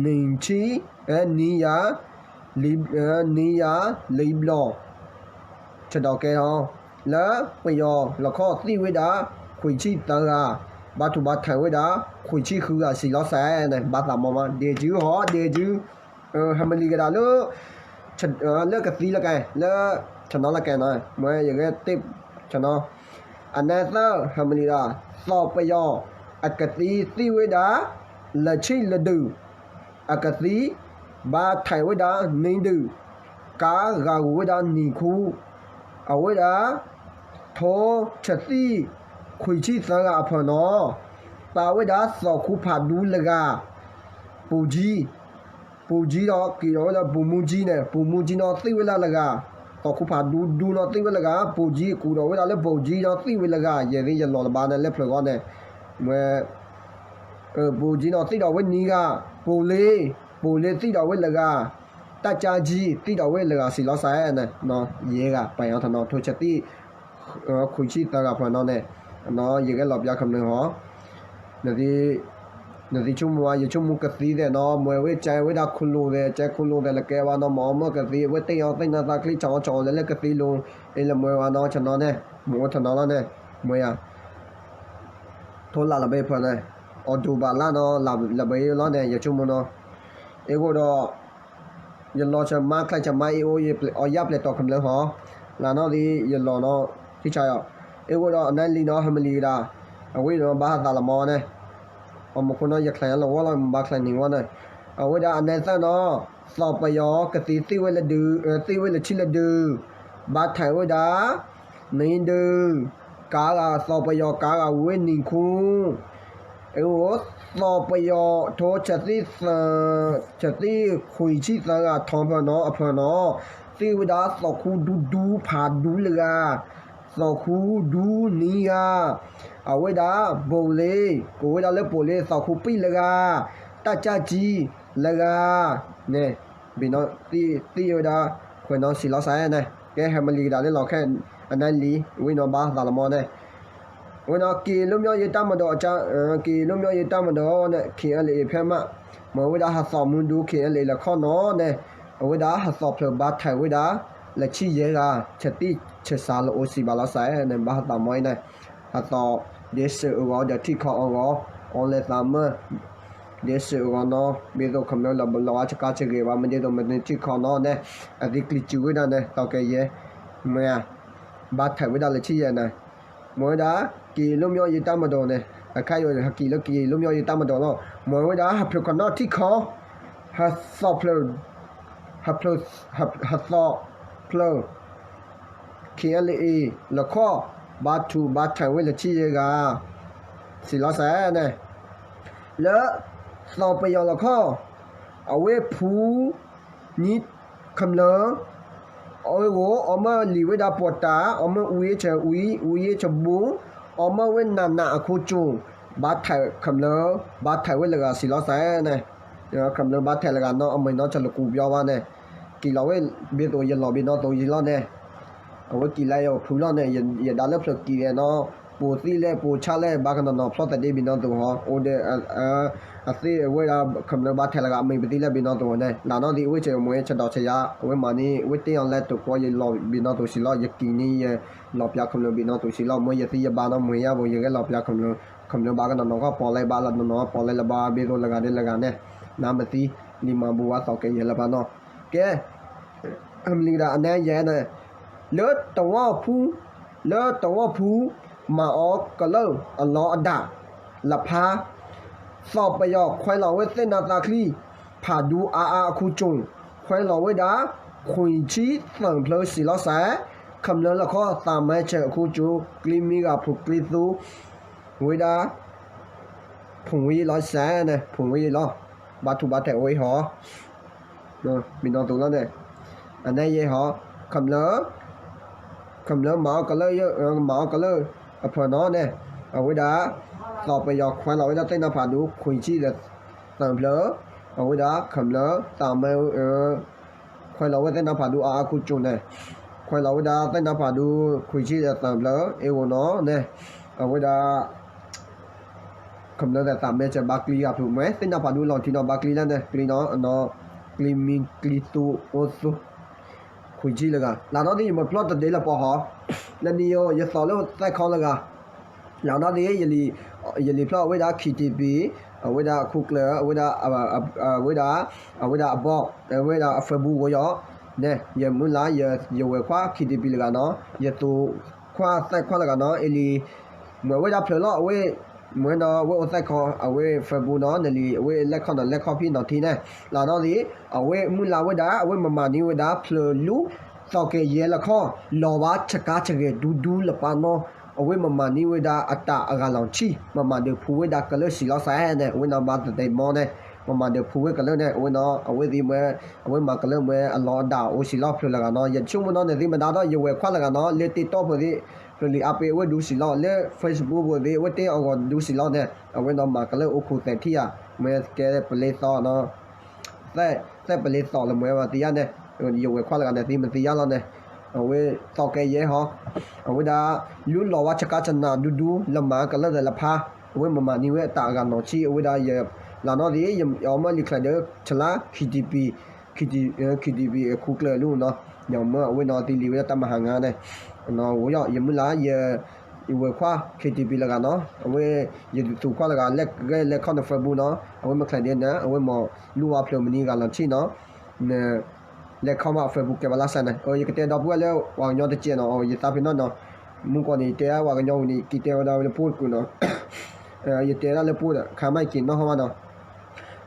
နံၣ်ဆံ နံၣ်ယၤ နံၣ်ယၤ လံဘျီၣ် ဆဒီးကဲထီၣ် လၢပယီၤလီၢ်ခီၣ်သံဝဲဒၣ် ခွံဆံသၢဂၤ ဘါထုးဘါထၢၣ်ဝဲဒၣ် ခွံဆံဃုဂၤစံးလီၤစဲန့ၣ် ဘၣ်သးမီမး ဒဲးစုဟီ ဒဲးစု ဟဲမလံၤကဒါလၢ လၢကသံလၢကဲ လၢ ဆနီၤလၢကဲနီၤ မ့ၢ်ယဂဲၤတ့ၢ် ဆနီၤ အနၢသၢ ဟဲမလံၤဒၣ် သီၣ်ပယီၤ အကသံသံဝဲဒၣ် လၢဆံလၢဒုး အကသံ ဘါထၢၣ်ဝဲဒၣ်နံၤဒုး ကါဂၤဂူၤဝဲဒၣ်နံၤခူ အဝဲဒၣ် ထိဆသံ ခွံဆံသၢဂၤအဖၢၣ်နီၤ ပာ်ဝဲဒၣ်သီၣ်ခူဖးဒူလၢဂၤ ပူၤကၠံ ပူၤကၠံဒီးက့ၤဒီးဝဲလၢပူၤမူကၠံန့ၣ် ပူၤမူကၠံနီၤသံဝဲလၢလၢဂၤ သီၣ်ခူဖးဒူဒူနီၤသံဝဲလၢဂၤ ပူၤကၠံကူၣ်ဒီးဝဲဒၣ်လၢပူၤကၠံနီၤသံဝဲလၢဂၤ ယဲၢ်သ့ၣ်ယလီၤလၢၤဘၣ်န့ၣ် လၢဖျၢၣ်ဂီၢ်န့ၣ် မ့ၢ် ပူၤကၠံနီၤသံဒီးဝဲနံၤဂၤ ပူၤလ့ ပူၤလ့သံဒီးဝဲလၢဂၤ တၢ်ကၠါကၠံသံဒီးဝဲလၢဂၤစံးလီၤစဲန့ၣ် ယဲၢ်ဂၤပာ်အီၤထီၣ်နီၤ ထိဆသံ ခွံဆံသၢဂၤဖၢၣ်နီၤန့ၣ် ယဂဲၤလီၤပျါခမျၢၢ်ဟီ နသံဆိကမိၣ်ဧါ ယဆိကမိၣ်ကသံသ့ၣ်နီၤ မ့ၢ်ဝဲကဲဝဲဒၣ်ခိၣ်လိာ်သ့ၣ် ကဲခိၣ်လိာ်သ့ၣ်လၢကဲဝဲနီၤ မ့ၢ်အီၤမ့ၢ်ကသံ ဝဲတ့ၢ်အီၤသ့ၣ်နီၤသးချံ ဆၣ်အီၣ်ဆၣ်အီၣ်လၢလၢကသံလိၤ အ့ၣ်လၢမ့ၢ်ဝဲနီၤ ဆနီၤန့ၣ် မ့ၢ်အိၣ်ထီၣ်နီၤလီၤန့ၣ် မ့ၢ်ယၤ ထိလၢလၢဘဲဖၢၣ်န့ၣ် အီၤဒိၣ်ဘၣ်လၢနီၤ လၢဘဲလီၤန့ၣ် ယဆိကမိၣ်နီၤ အ့ၣ်အိၣ်ဒီး ယလီၤဆၢမါချဲဆၢမါအ့ၣ်အိၣ် အီယၢ်ပျဲၢ်တီၢ်ခမျၢၢ်ဟီ လၢနီၣ်သံ ယလီၤနီၤ ထံဆါအီၤ အ့ၣ်အိၣ်ဒီးအနၢ်လံနီၤ ဟဲမလံၤကဒါ အဝဲနီၤဘၣ်ဟးသးလီၤမီန့ၣ် အမူခိၣ်နီၤ ယချဲးလီၤဝီလီၤ မ့ၢ်ဘၣ်ချဲးန့ၢ်ဝီန့ၣ် အဝဲဒၣ်အနၢ်သၢနီၤ သီၣ်ပယီၤကသံသံဝဲလၢဒုး သံဝဲလၢဆံလၢဒုး ဘါထၢၣ်ဝဲဒၣ် နံၤဒုး ကါဂၤ သီၣ်ပယီၤကါဂၤဝဲနံၤခူ အ့ၣ်အိၣ် သီၣ်ပယီၤထိဆသံ ဆသံခွံဆံသၢဂၤထီဖၢၣ်နီၤအဖၢၣ်နီၤ သံဝဲဒၣ်သီၣ်ခူဒူဒူဖးဒူလၢဂၤ သီၣ်ခူဒူနံၤဂၤ အဝဲဒၣ် ဘိၣ်လ့ ကိးဝဲဒၣ်လၢဘိၣ်လ့ သီၣ်ခူပံၣ်လၢဂၤ တၢ်ကၠါကၠံလၢဂၤ န့ၣ် ဘ့ၣ်နီၤ သံဝဲဒၣ် ခွဲးနီၤစံးလီၤစဲန့ၣ် ကဲဟဲမလံၤကဒါလၢလီၤခဲ အနၢ်လံ ဝံၤနီၤဘၣ်သးလီၤမီန့ၣ် ဝံၤနီၤ က့ၤလွံၢ်မၠီယတၢ်မၤဒီး က့ၤလွံၢ်မၠီယတၢ်မၤဒီးန့ၣ် ခ့ၣ်အဲလ်အ့ၣ်ဖဲမး မ့ၢ်ဝဲဒၣ်ဟသီၣ်မူဒူ ခ့ၣ်အဲလ်အ့ၣ်လၢခီၣ်နီၤန့ၣ် အဝဲဒၣ်ဟသီၣ်ဖျၢၣ်ဘါထၢၣ်ဝဲဒၣ် လၢဆံယဲၢ်ဂၤ ဆသံဆစးလၢအိၣ်စံးဘၣ်လီၤစဲန့ၣ် ဘၣ်ဟသီၣ်မီအံၤန့ၣ် ဟသီၣ် ဒ့စၢၤအဂီၢ်ဒီးထံကီၢ်အဂီၢ် အီလဲၤသးမၢ ဒ့စၢၤအဂီၢ်နီၤ ဘ့သိးခမျၢၢ်လီၤဘလီၤအါစကါစဂ့ၤဘၣ် မ့ၢ်ဒ်သိးမ့ၢ်ထံကီၢ်နီၤန့ၣ် အသံကျံၤစူၤဝဲဒၣ်န့ၣ် သီၣ်ကဲယဲၢ် မ့ၢ် ဘါထၢၣ်ဝဲဒၣ်လၢဆံယဲၢ်န့ၣ် မ့ၢ်ဝဲဒၣ် က့ၤလွံၢ်မၠီယတၢ်မၤဒီးန့ၣ် အခါအံၤဟက့ၤလၢက့ၤလွံၢ်မၠီယတၢ်မၤဒီးလီၤ မ့ၢ်ဝဲဒၣ်ဟဖျိးခီၣ်နီၣ်ထံကီၢ် ဟသီၣ်ဖျၢၣ် ဟဖျိး ဟသီၣ်ဖျၢၣ် ခ့ၣ်အဲလ်အ့ၣ် လီၢ်ခီၣ် ဘါထုးဘါထၢၣ်ဝဲလၢဆံယဲၢ်ဂၤ စံးလီၤစဲန့ၣ် လၢ သီၣ်ပယီၤလီၢ်ခီၣ် အဝဲဖူ နံၣ်ခမျၢၢ် အဝဲဂီၢ် အီၤမၢလံာ်ဝဲဒၣ်ပီၣ်တၢ် အီၤမၢအူယ့ဆၢအူ အူယ့ဆၢဘူ အီမၢဝ့ၢ်နးနးအခိၣ်ကၠိ, ဘၣ်ထဲး ခမျၢၢ် ဘၣ်ထဲးဝ့ၢ်လၢဂၤစံးလီၤစဲန့ၣ်, ခမျၢၢ်ဘၣ်ထဲးလၢဂၤနီၢ်အမဲာ်နီၢ်ဆၢလၢကူပျီဘၣ်န့ၣ်, ကံၣ်လီၤဝ့ၢ်ဘ့သိးယလီၤဘ့ၣ်နီၢ်သိးယံၤလီၤန့ၣ်, အဝဲကံၣ်လၢယဖုလီၤန့ၣ်, ယဒါလၢဖျၢၣ်ကံၣ်န့ၣ်နီၢ်, ပိာ်သံလဲၣ်ပိာ်ဆါလဲၣ် ဘၣ်ကနီၤနီၤဖျီၣ်သဒ့ဘ့ၣ်နီၢ်သိးဟီ, အိၣ်ဒီး အသ့ၣ်အဝဲဒၣ် ခမျၢၢ်ဘၣ်ထဲးလၢဂၤအမံၤပသံလဲၣ်ဘ့ၣ်နီၢ်သိးန့ၣ်, လၢနီၢ်သံၣ်အဝ့ၢ်ဆဲးမွဲဆဲးဒီးဆဲးယါ, အဝဲမၤန့ၢ် အဝ့ၢ်တ့ၢ်အီၤလဲၣ်တကွီယလီၤဘ့ၣ်နီၢ်သိးစံးလီၤ, ယကံၣ်န့ၢ်ယလီၤပၠးခမျၢၢ်ဘ့ၣ်နီၢ်သိးစံးလီၤ, မ့ၢ်ယသံယဘါနီၢ်မွဲယါဘိး ယဂဲၤလီၤပၠးခမျၢၢ်, ခမျၢၢ်ဘၣ်ကနီၤနီၤကီၢ်ပီၤလဲၣ် ဘၣ်လီၤနီၤနီၤပီၤလဲၣ်လၢဘၣ်ဘ့သိးလၢဂၤဒဲးလၢဂၤန့ၣ်, နါမသံ လံာ်မၤဘူၣ်ဝါသီးကဲယဲၢ်လၢပၢ်နီၢ်, ကဲ မ့ၢ်လံကဒၣ်အနဲယဲၢ်န့ၣ်, လၢတဝီဖူ, လၢတဝီဖူ မၤအီၤကလၢၢ်အလီၤအဒၣ် လဖါ, သီၣ်ပယီၤခွဲးလီၤဝဲသ့ၣ်နါသးချံ, ဖးဒူအါအါအခိၣ်ကၠိ, ခွဲးလီၤဝဲဒၣ် ခွံဆံသၢဖျၢၣ်စံးလီၤစဲး, ခမျၢၢ်လီၢ်ခီသးမဲဆဲးအခိၣ်ကၠိ, ကျံမံဂၤဖုကျံသူ ဝဲဒၣ် ဖုံဝံၤလီၤစဲးန့ၣ် ဖုံဝံၤလီၤ, ဘၣ်ထူဘၣ်ထဲးအိၣ်အံၤဟီ မ့ၢ်နီၢ်သူလီၤန့ၣ်, အနဲယဲၢ်ဟီ, ခမျၢၢ်, ခမျၢၢ်မၤအီၤကလၢၢ်, မၤအီၤကလၢၢ်အဖၢၣ်နီၤန့ၣ်, အဝဲဒၣ် သီၣ်ပယီၤခွဲးလီၤဝဲဒၣ်သ့ၣ်နါဖးဒူ ခွံဆံဒီးသၢဖျၢၣ်, အဝဲဒၣ်ခမျၢၢ်သးမဲ ခွဲးလီၤဝဲသ့ၣ်နါဖးဒူအါအါခိၣ်ကၠိန့ၣ်, ခွဲးလီၤဝဲဒၣ်သ့ၣ်နါဖးဒူ ခွံဆံဒီးသၢဖျၢၣ် အ့ၣ်ဂိၤနီၤန့ၣ်, အဝဲဒၣ် ခမျၢၢ်သးမဲဆဲးဘၣ်ကျံဂၤဖုးမွဲ သ့ၣ်နါဖးဒူလီၤထံနီၤ ဘၣ်ကျံလၢန့ၣ် ကျံနီၤ အနီၤ ကျံမံကျံသူအိၣ်သူ ခွံဆံလၢဂၤ လၢနီၢ်သံၣ် ယမၤဖျီၣ်တဒ့လၢပီၤဟီ, လၢနံၤယိ ယသီၣ်လၢသဲခီလၢဂၤ, လၢနီၢ်သံၣ် ယလံာ်ဖျီၣ်အဝဲဒၣ် ခံတံပံ, အဝဲဒၣ်အခိၣ်ကျၢၢ် အဝဲဒၣ် အဝဲဒၣ် အဝဲဒၣ်အဘီ အဝဲဒၣ်အ Facebook ဝဲယီၤ, န့ၣ် ယမုၢ်လၢ် ယဝဲၤခွါ ခံတံပံ လၢဂၤနီၤ ယသူၣ်ခွါသဲခွါလၢဂၤနီၤ အ့လံ မ့ၢ်ဝဲဒၣ်ဖျၢၣ်လီၤ အဝဲ မ့ၢ်နီၤ အဝဲအိၣ်သဲခီ အဝဲ Facebook နီၤ နလံာ်အဝဲလဲၤခီနီၤ လဲၤခီဖံနီၤထံန့ၣ် လၢနီၢ်သံၣ် အဝဲမုၢ်လၢ်ဝဲဒၣ် အဝဲမၤမၤန့ၢ်ဝဲဒၣ် ဖျၢၣ်လူ သီၣ်ကဲၤယဲၢ်လၢခီ လီၤဘၣ်ဆကါဆဂဲၤဒူဒူလၢပၢ်နီၤ အဝဲမၤမၤန့ၢ်ဝဲဒၣ်အတၢ်အဂၤလီၤဆံၣ် မၤမၤဒုးဖူဝဲဒၣ်ကလၢၢ်စံးလီၤစဲးန့ၣ် အဝဲနီၤဘၣ်သဒ့မီန့ၣ် မၤမၤဒုးဖူဝဲကလၢၢ်န့ၣ် အဝဲနီၤ အဝဲသ့ၣ်မ့ၢ် အဝဲမၤကလၢၢ်မ့ၢ်အလီၤအဒၣ်အိၣ်စံးလီၤဖျၢၣ်လၢဂၤနီၤ ယဆိကမိၣ်နီၤန့ၣ်သ့ၣ်မတၤဒီး ယဝဲၤခွါလၢဂၤနီၤ လၢ TikTok ဖိသ့ၣ် ဖျၢၣ်လံၤအါပ့ၤအဝဲဒူစံးလီၤ လၢ Facebook ဖိသ့ၣ် အဝဲတ့အီၤဂီၤဒူစံးလီၤန့ၣ် အဝဲနီၤမၤကလၢၢ်အိၣ်ခိၣ်သဲးထံၣ်ဧါ မ့ၢ်ကဲပလ့သီနီၤ သဲပလ့သီလၢမ့ၢ်ဝဲသံယါန့ၣ် ယဝဲၤခွါလၢဂၤန့ၣ်သ့ၣ်မတၤယါလီၤန့ၣ် အဝဲသီၣ်ကဲၤယဲၢ်ဟီ အဝဲဒၣ် လူလီၤဝါဆကါဆနၢၣ်ဒူဒူလၢမၤကလၢၢ်သဲးလၢဖါ အဝဲမၤမၤန့ၢ်ဝဲတၢ်အဂၤနီၤဆံၣ် အဝဲဒၣ်ယ လၢနီၢ်သံၣ် ယအီမၢလံာ်ချဲးဒီး ဆလါ ခံတံပံ ခံတံပံ အခိၣ်ကျၢၢ်လူနီၤ ယမၢအဝဲနီၤသံလံာ်ဝဲဒၣ်တၢ်မၤဟါငါန့ၣ် ယမုၢ်လၢ် ယဝဲၤခွါ ခံတံပံ လၢဂၤနီၤ အဝဲ ယသူၣ်ခွါလၢဂၤ လဲၤခီနီၤ Facebook နီၤ အဝဲမ့ၢ်ချဲးဒ်န့ၣ် အဝဲမၤလူဝါဖျၢၣ်မနုၤဂၤလီၤဆံၣ်နီၤ လဲၤခီမး Facebook ကဲဘၣ်လၢစဲးန့ၣ် ယကတဲဒီပုၢ်ဝဲၢ်လၢပှၤကညီတစဲးနီၤ ယသးပ့ၤနီၣ်နီၤ မုၢ်ကီၢ်န့ၣ် ယတဲဒၣ်ပှၤကညီဝံၤန့ၣ် က့ၤတဲဝဲဒၣ်ဝဲလၢပှိၢ်တကုာ်နီၤ ယတဲဒၣ်လၢပှိၢ်ဒီး ခါမးယက့ၤနီၣ်ဟီမးနီၤ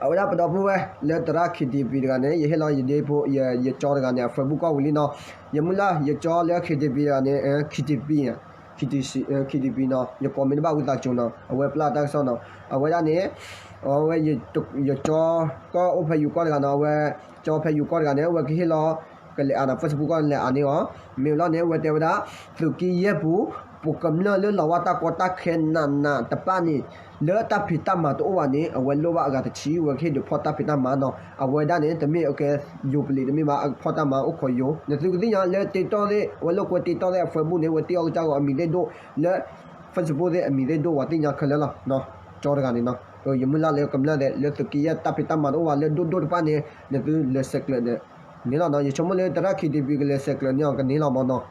အဝဲဒၣ်ပဒီပုၢ်ဝဲၢ်လၢသရၣ် ခံတံပံ တဂၤန့ၣ် ယဟ့ၣ်လီၤယဒ့ဖိ ယကၠီတဂၤန့ၣ် အ Facebook ကီၢ်ဝံၤလံနီၤ ယမုၢ်လၢ် ယကၠီလၢ ခံတံပံ တဂၤန့ၣ် ခံတံပံ ခံတံပံနီၤ ယကိးမ့ၢ်တဘၣ်ဝံသးစူၤနီၤ အဝဲပျၢ်တၢ်ကစီၣ်နီၤ အဝဲဒၣ်န့ၣ် အဝဲ ယကၠီကီၢ်အိၣ်ဖဲယူၤကီၢ်တဂၤနီၤ အဝဲ ကၠီဖဲယူၤကီၢ်တဂၤန့ၣ် အဝဲကဟ့ၣ်လီၤ ကလဲၤအါနီၤ Facebook ကီၢ်လဲၤအါန့ၢ်အီၤ မ့ၢ်လီၤန့ၣ် အဝဲတဲဝဲဒၣ် သုးက့ယဲၢ်ပူၤ ပကမျၢၢ်လၢလီၤဝဲတၢ်ကီတၢ်ခဲနးနးတဖၣ်န့ၣ် လၢတၢ်ဖံးတၢ်မၤတအိၣ်ဘၣ်န့ၣ် အဝဲလိၣ်ဘၣ်အဂၤတဆံ အဝဲကဟ့ၣ်ဒုးဖီၣ်တၢ်ဖံးတၢ်မၤနီၤ အဝဲဒၣ်န့ၣ် တမ့ၢ်အကဲယိၤပလံးတမ့ၢ်ဘၣ် အဖီၣ်တၢ်မၤအိၣ်ခိးယိၤ နသုကသ့ၣ်ညါလၢ TikTok သ့ၣ် အဝဲလိၣ်ကွဲ TikTok သ့ၣ်အ Facebook န့ၣ် အဝဲတ့အီၣ်ကစၢ်ဂီၤအမံၤသ့ၣ်ဒိၣ် လၢ Facebook သ့ၣ်အမံၤသ့ၣ်ဒိၣ်ဝဲသ့ၣ်ညါခဲလၢာ်လီၤ ကၠီတဂၤန့ၣ်နီၤ ယမုၢ်လၢ်လၢကမျၢၢ်သ့ၣ် လၢသုးက့ယဲၢ်တၢ်ဖံးတၢ်မၤတအိၣ်ဘၣ်လၢဒိၣ်ဒိၣ်တဖၣ်န့ၣ် နသုလဲၤဆဲးကျၢးန့ၣ်လီၤနီၤ ယဆိကမိၣ်လၢသရၣ် ခံတံပံ ကလဲၤဆဲးကျၢးန့ၢ်အီၤကန့ၢ်လီၤမးနီၤ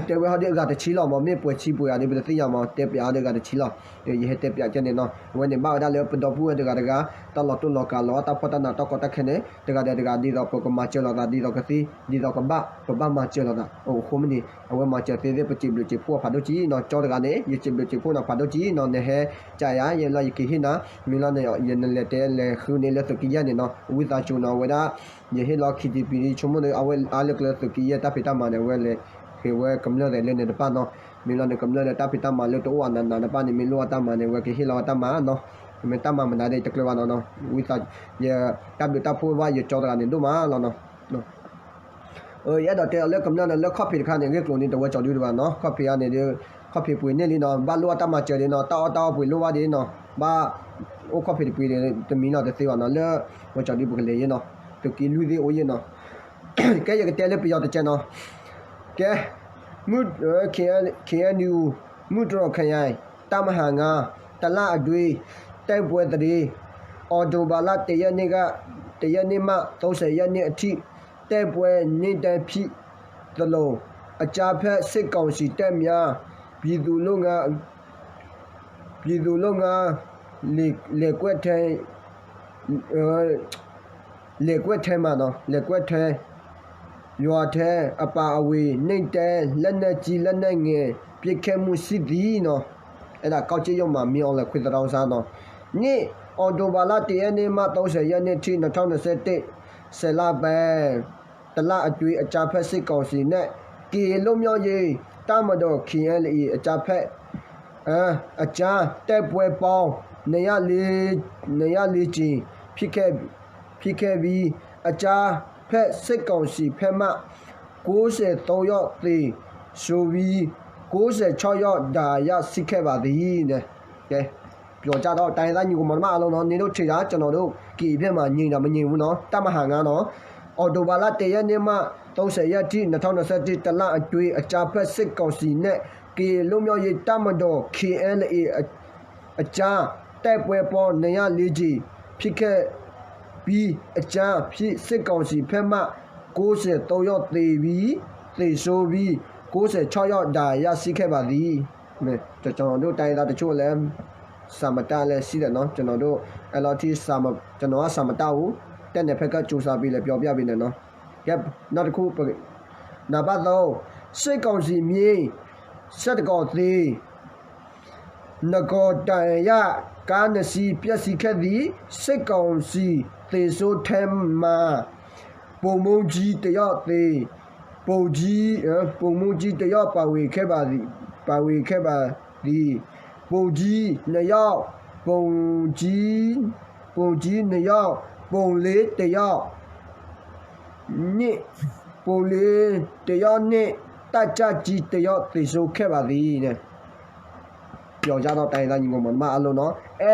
တဲဝဲဟီဒ်အဂၤတဆံလီၤမး မ့ၢ်ပှဲၤဆံပှဲၤဧါဒ် ပတသ့ၣ်ညါမး တဲပျးအီၤဒ်အဂၤတဆံလီၤ ယဟဲတဲပျးကဲန့ၣ်နီၤ အဝဲန့ၣ်ဘၣ်ဝဲဒၣ်လၢပဒီပုၢ်ဝဲၢ်တဂၤတဂၤ တၢ်လီၤတိၢ်လီၤကးလီၤတၢ်ဖီၣ်တၢ်နးတၢ်ကီတၢ်ခဲန့ၣ် တဂၤဒီးတဂၤ ဒ်သိးပကမၤစၢၤလိာ်သး ဒ်သိးကသံ ဒ်သိးကဘၣ် ပဘၣ်မၤစၢၤလိာ်သး အိၣ်အဃိမ့ၢ်န့ၣ် အဝဲမၤစၢၤသ့သ့ၣ် ပစံးဘျုးစံးဖှိၣ်အဖးဒိၣ်ကံနီၤ ကၠီတဂၤန့ၣ် ယစံးဘျုးစံးဖှိၣ်နီၤဖးဒိၣ်ကံနီၤ နဟဲကယါ ယလီၤယက့ၤဟ့ၣ်နၤ မ့ၢ်လီၤန့ၣ် ယနလဲၤတဲလဲၤဃုန့ၣ်လၢသုးက့ယဲၢ်န့ၣ်နီၤ ဝံသးစူၤနီၤ အဝဲဒၣ် ယဟ့ၣ်လီၤ ခံတံပံ ဆိကမိၣ်န့ၣ် အဝဲအါလၢကျဲသုးက့ယဲၢ်တၢ်ဖံးတၢ်မၤန့ၣ် အဝဲလဲၤဃ့ဝဲကမျၢၢ်သ့ၣ်လၢန့ၣ်တဖၣ်နီၤ မ့ၢ်လီၤန့ၣ် ကမျၢၢ်လၢတၢ်ဖံးတၢ်မၤလၢတအိၣ်အနးနးတဖၣ်န့ၣ် မ့ၢ်လိၣ်အတၢ်မၤန့ၣ် အဝဲကဟ့ၣ်လီၤအတၢ်မၤနီၤ မ့ၢ်တၢ်မၤမနုၤဒ်တကျၢၤဘၣ်နီၤနီၤ ဝံသး ယတၢ်ဘျုးတၢ်ဖှိၣ်ဘၣ်ယကၠီတဂၤန့ၣ်ဒိၣ်မးလီၤနီၤ ယအဲၣ်ဒိးတဲအီၤလၢကမျၢၢ်န့ၣ် လၢခီၣ်ဖံးတခါန့ၣ် ဂ့ၢ်ကျိၤန့ၣ် တဝဲကၠီဒုတဘၣ်နီၤ ခီၣ်ဖံးအါန့ၣ်ဒီး ခီၣ်ဖံးပှ့ၤန့ၢ်လံနီၤ, ဘၣ်လိၣ်ဘၣ်တၢ်မၤစၢၤဒ်နီၤ, တၢ်အီၣ်တၢ်အီပှ့ၤလိၣ်ဘၣ်ဒ်နီၤ, ဘၣ်အိၣ်ခီၣ်ဖံးတပှ့ၤတမံၤနီၤတသ့ဘၣ်နီၤ, လၢပကၠီဒုပကလဲၤယ့ၣ်နီၤ, သုးက့လွံၢ်သ့ၣ်အိၣ်ယ့ၣ်နီၤ. ကဲ ယကတဲလၢပယီၤတကဲးနီၤ. ကဲ မုၢ် KNU မုၢ်တြီၢ်ခယၤ တပ်မဟာငါး တလၢ်အတွင်း တိုက်ပွဲသတင်း, အောက်တိုဘာလ တစ်ရက်နေ့က တစ်ရက်နေ့မှ သုံးဆယ်ရက်နေ့အထိ တိုက်ပွဲနေ့တိုင်းဖြစ်သလို အကြမ်းဖက်စစ်ကောင်စီတပ်များ ပြည်သူ့လုပ်ငန်း ပြည်သူ့လုပ်ငန်း လယ်ကွက်ထဲ လယ်ကွက်ထဲမှာနော် လယ်ကွက်ထဲ ရွာထဲအပါအဝင် နှစ်တိုင်း လက်နက်ကြီး လက်နက်ငယ် ပစ်ခတ်မှုရှိသည်နော်. အဲ့ဒါ ကောက်ကျစ်ရုပ်မှာ မင်းအောင်လှိုင် ခွေသရောင်းစားနော်. နှစ် အောက်တိုဘာလ တစ်ရက်နေ့မှ သုံးဆယ်ရက်နေ့ထိ နှစ်ထောင်နှစ်ဆယ့်တစ် ဆယ်လပိုင်း တစ်လအတွင်း အကြမ်းဖက်စစ်ကောင်စီနဲ့ ကရင်လွတ်မြောက်ရေးတပ်မတော် KNLA အကြမ်းဖက် အကြား တိုက်ပွဲပေါင်း နှစ်ရာလေး နှစ်ရာလေးကြိမ် ဖြစ်ခဲ့ ဖြစ်ခဲ့ပြီး အကြမ်းဖက်စစ်ကောင်စီဘက်မှ ကိုးဆယ်သုံးယောက်သေဆုံးပြီး ကိုးဆယ်ခြောက်ယောက် ဒဏ်ရာရရှိခဲ့ပါသည် ကဲ ပြောကြတော့ တိုင်းရင်းသားညီကောင်မောင်နှမအားလုံးနော်, နင်တို့ထင်တာ ကျွန်တော်တို့ ကရင်ဘက်မှာ ငြိမ်တာမငြိမ်ဘူးနော်, တပ်မဟာငါးနော်. အောက်တိုဘာလ တစ်ရက်နေ့မှ သုံးဆယ်ရက်ထိ နှစ်ထောင်နှစ်ဆယ့်တစ် တစ်လအတွင်း အကြမ်းဖက်စစ်ကောင်စီနဲ့ ကရင်လွတ်မြောက်ရေးတပ်မတော် KNLA အ အကြား တိုက်ပွဲပေါင်း နှစ်ရာလေးကြိမ် ဖြစ်ခဲ့ပြီး အကြမ်းဖက်စစ်ကောင်စီဘက်မှ ကိုးဆယ်သုံးယောက်သေပြီး သေဆုံးပြီး ကိုးဆယ်ခြောက်ယောက် ဒဏ်ရာရရှိခဲ့ပါသည်. ကျွန်တော်တို့တိုင်းရင်းသားတချို့လည်း စာမတတ်လည်းရှိတယ်နော်. ကျွန်တော်တို့ အဲ့လောက်ထိ စာမ ကျွန်တော်က စာမတတ်ဘူး. တက်နေဖက်က ကြိုးစားပြီးလည်း ပြောပြပေးတယ်နော်. ကဲ နောက်တစ်ခု နံပါတ်သုံး စစ်ကောင်စီမြေ စက်တကောင်သေ နှစ်ကောင်ဒဏ်ရာရ ကားနှစ်စီးပျက်စီးခဲ့သည် စစ်ကောင်စီသေဆုံးထဲမှာ ဗိုလ်မှူးကြီးတစ်ယောက်သေ ဗိုလ်ကြီး ဗိုလ်မှူးကြီးတစ်ယောက်ပါဝင်ခဲ့ပါသည် ပါဝင်ခဲ့ပါသည် ဗိုလ်ကြီးနှစ်ယောက် ဗိုလ်ကြီး ဗိုလ်ကြီးနှစ်ယောက် ဗိုလ်လေးတစ်ယောက် နှင့် ဗိုလ်လေးတစ်ယောက်နှင့် တပ်ကြပ်ကြီးတစ်ယောက် သေဆုံးခဲ့ပါသည် ပြောကြတော့ တိုင်းရင်းသားညီကောင်မောင်နှမအားလုံးနော်. အဲ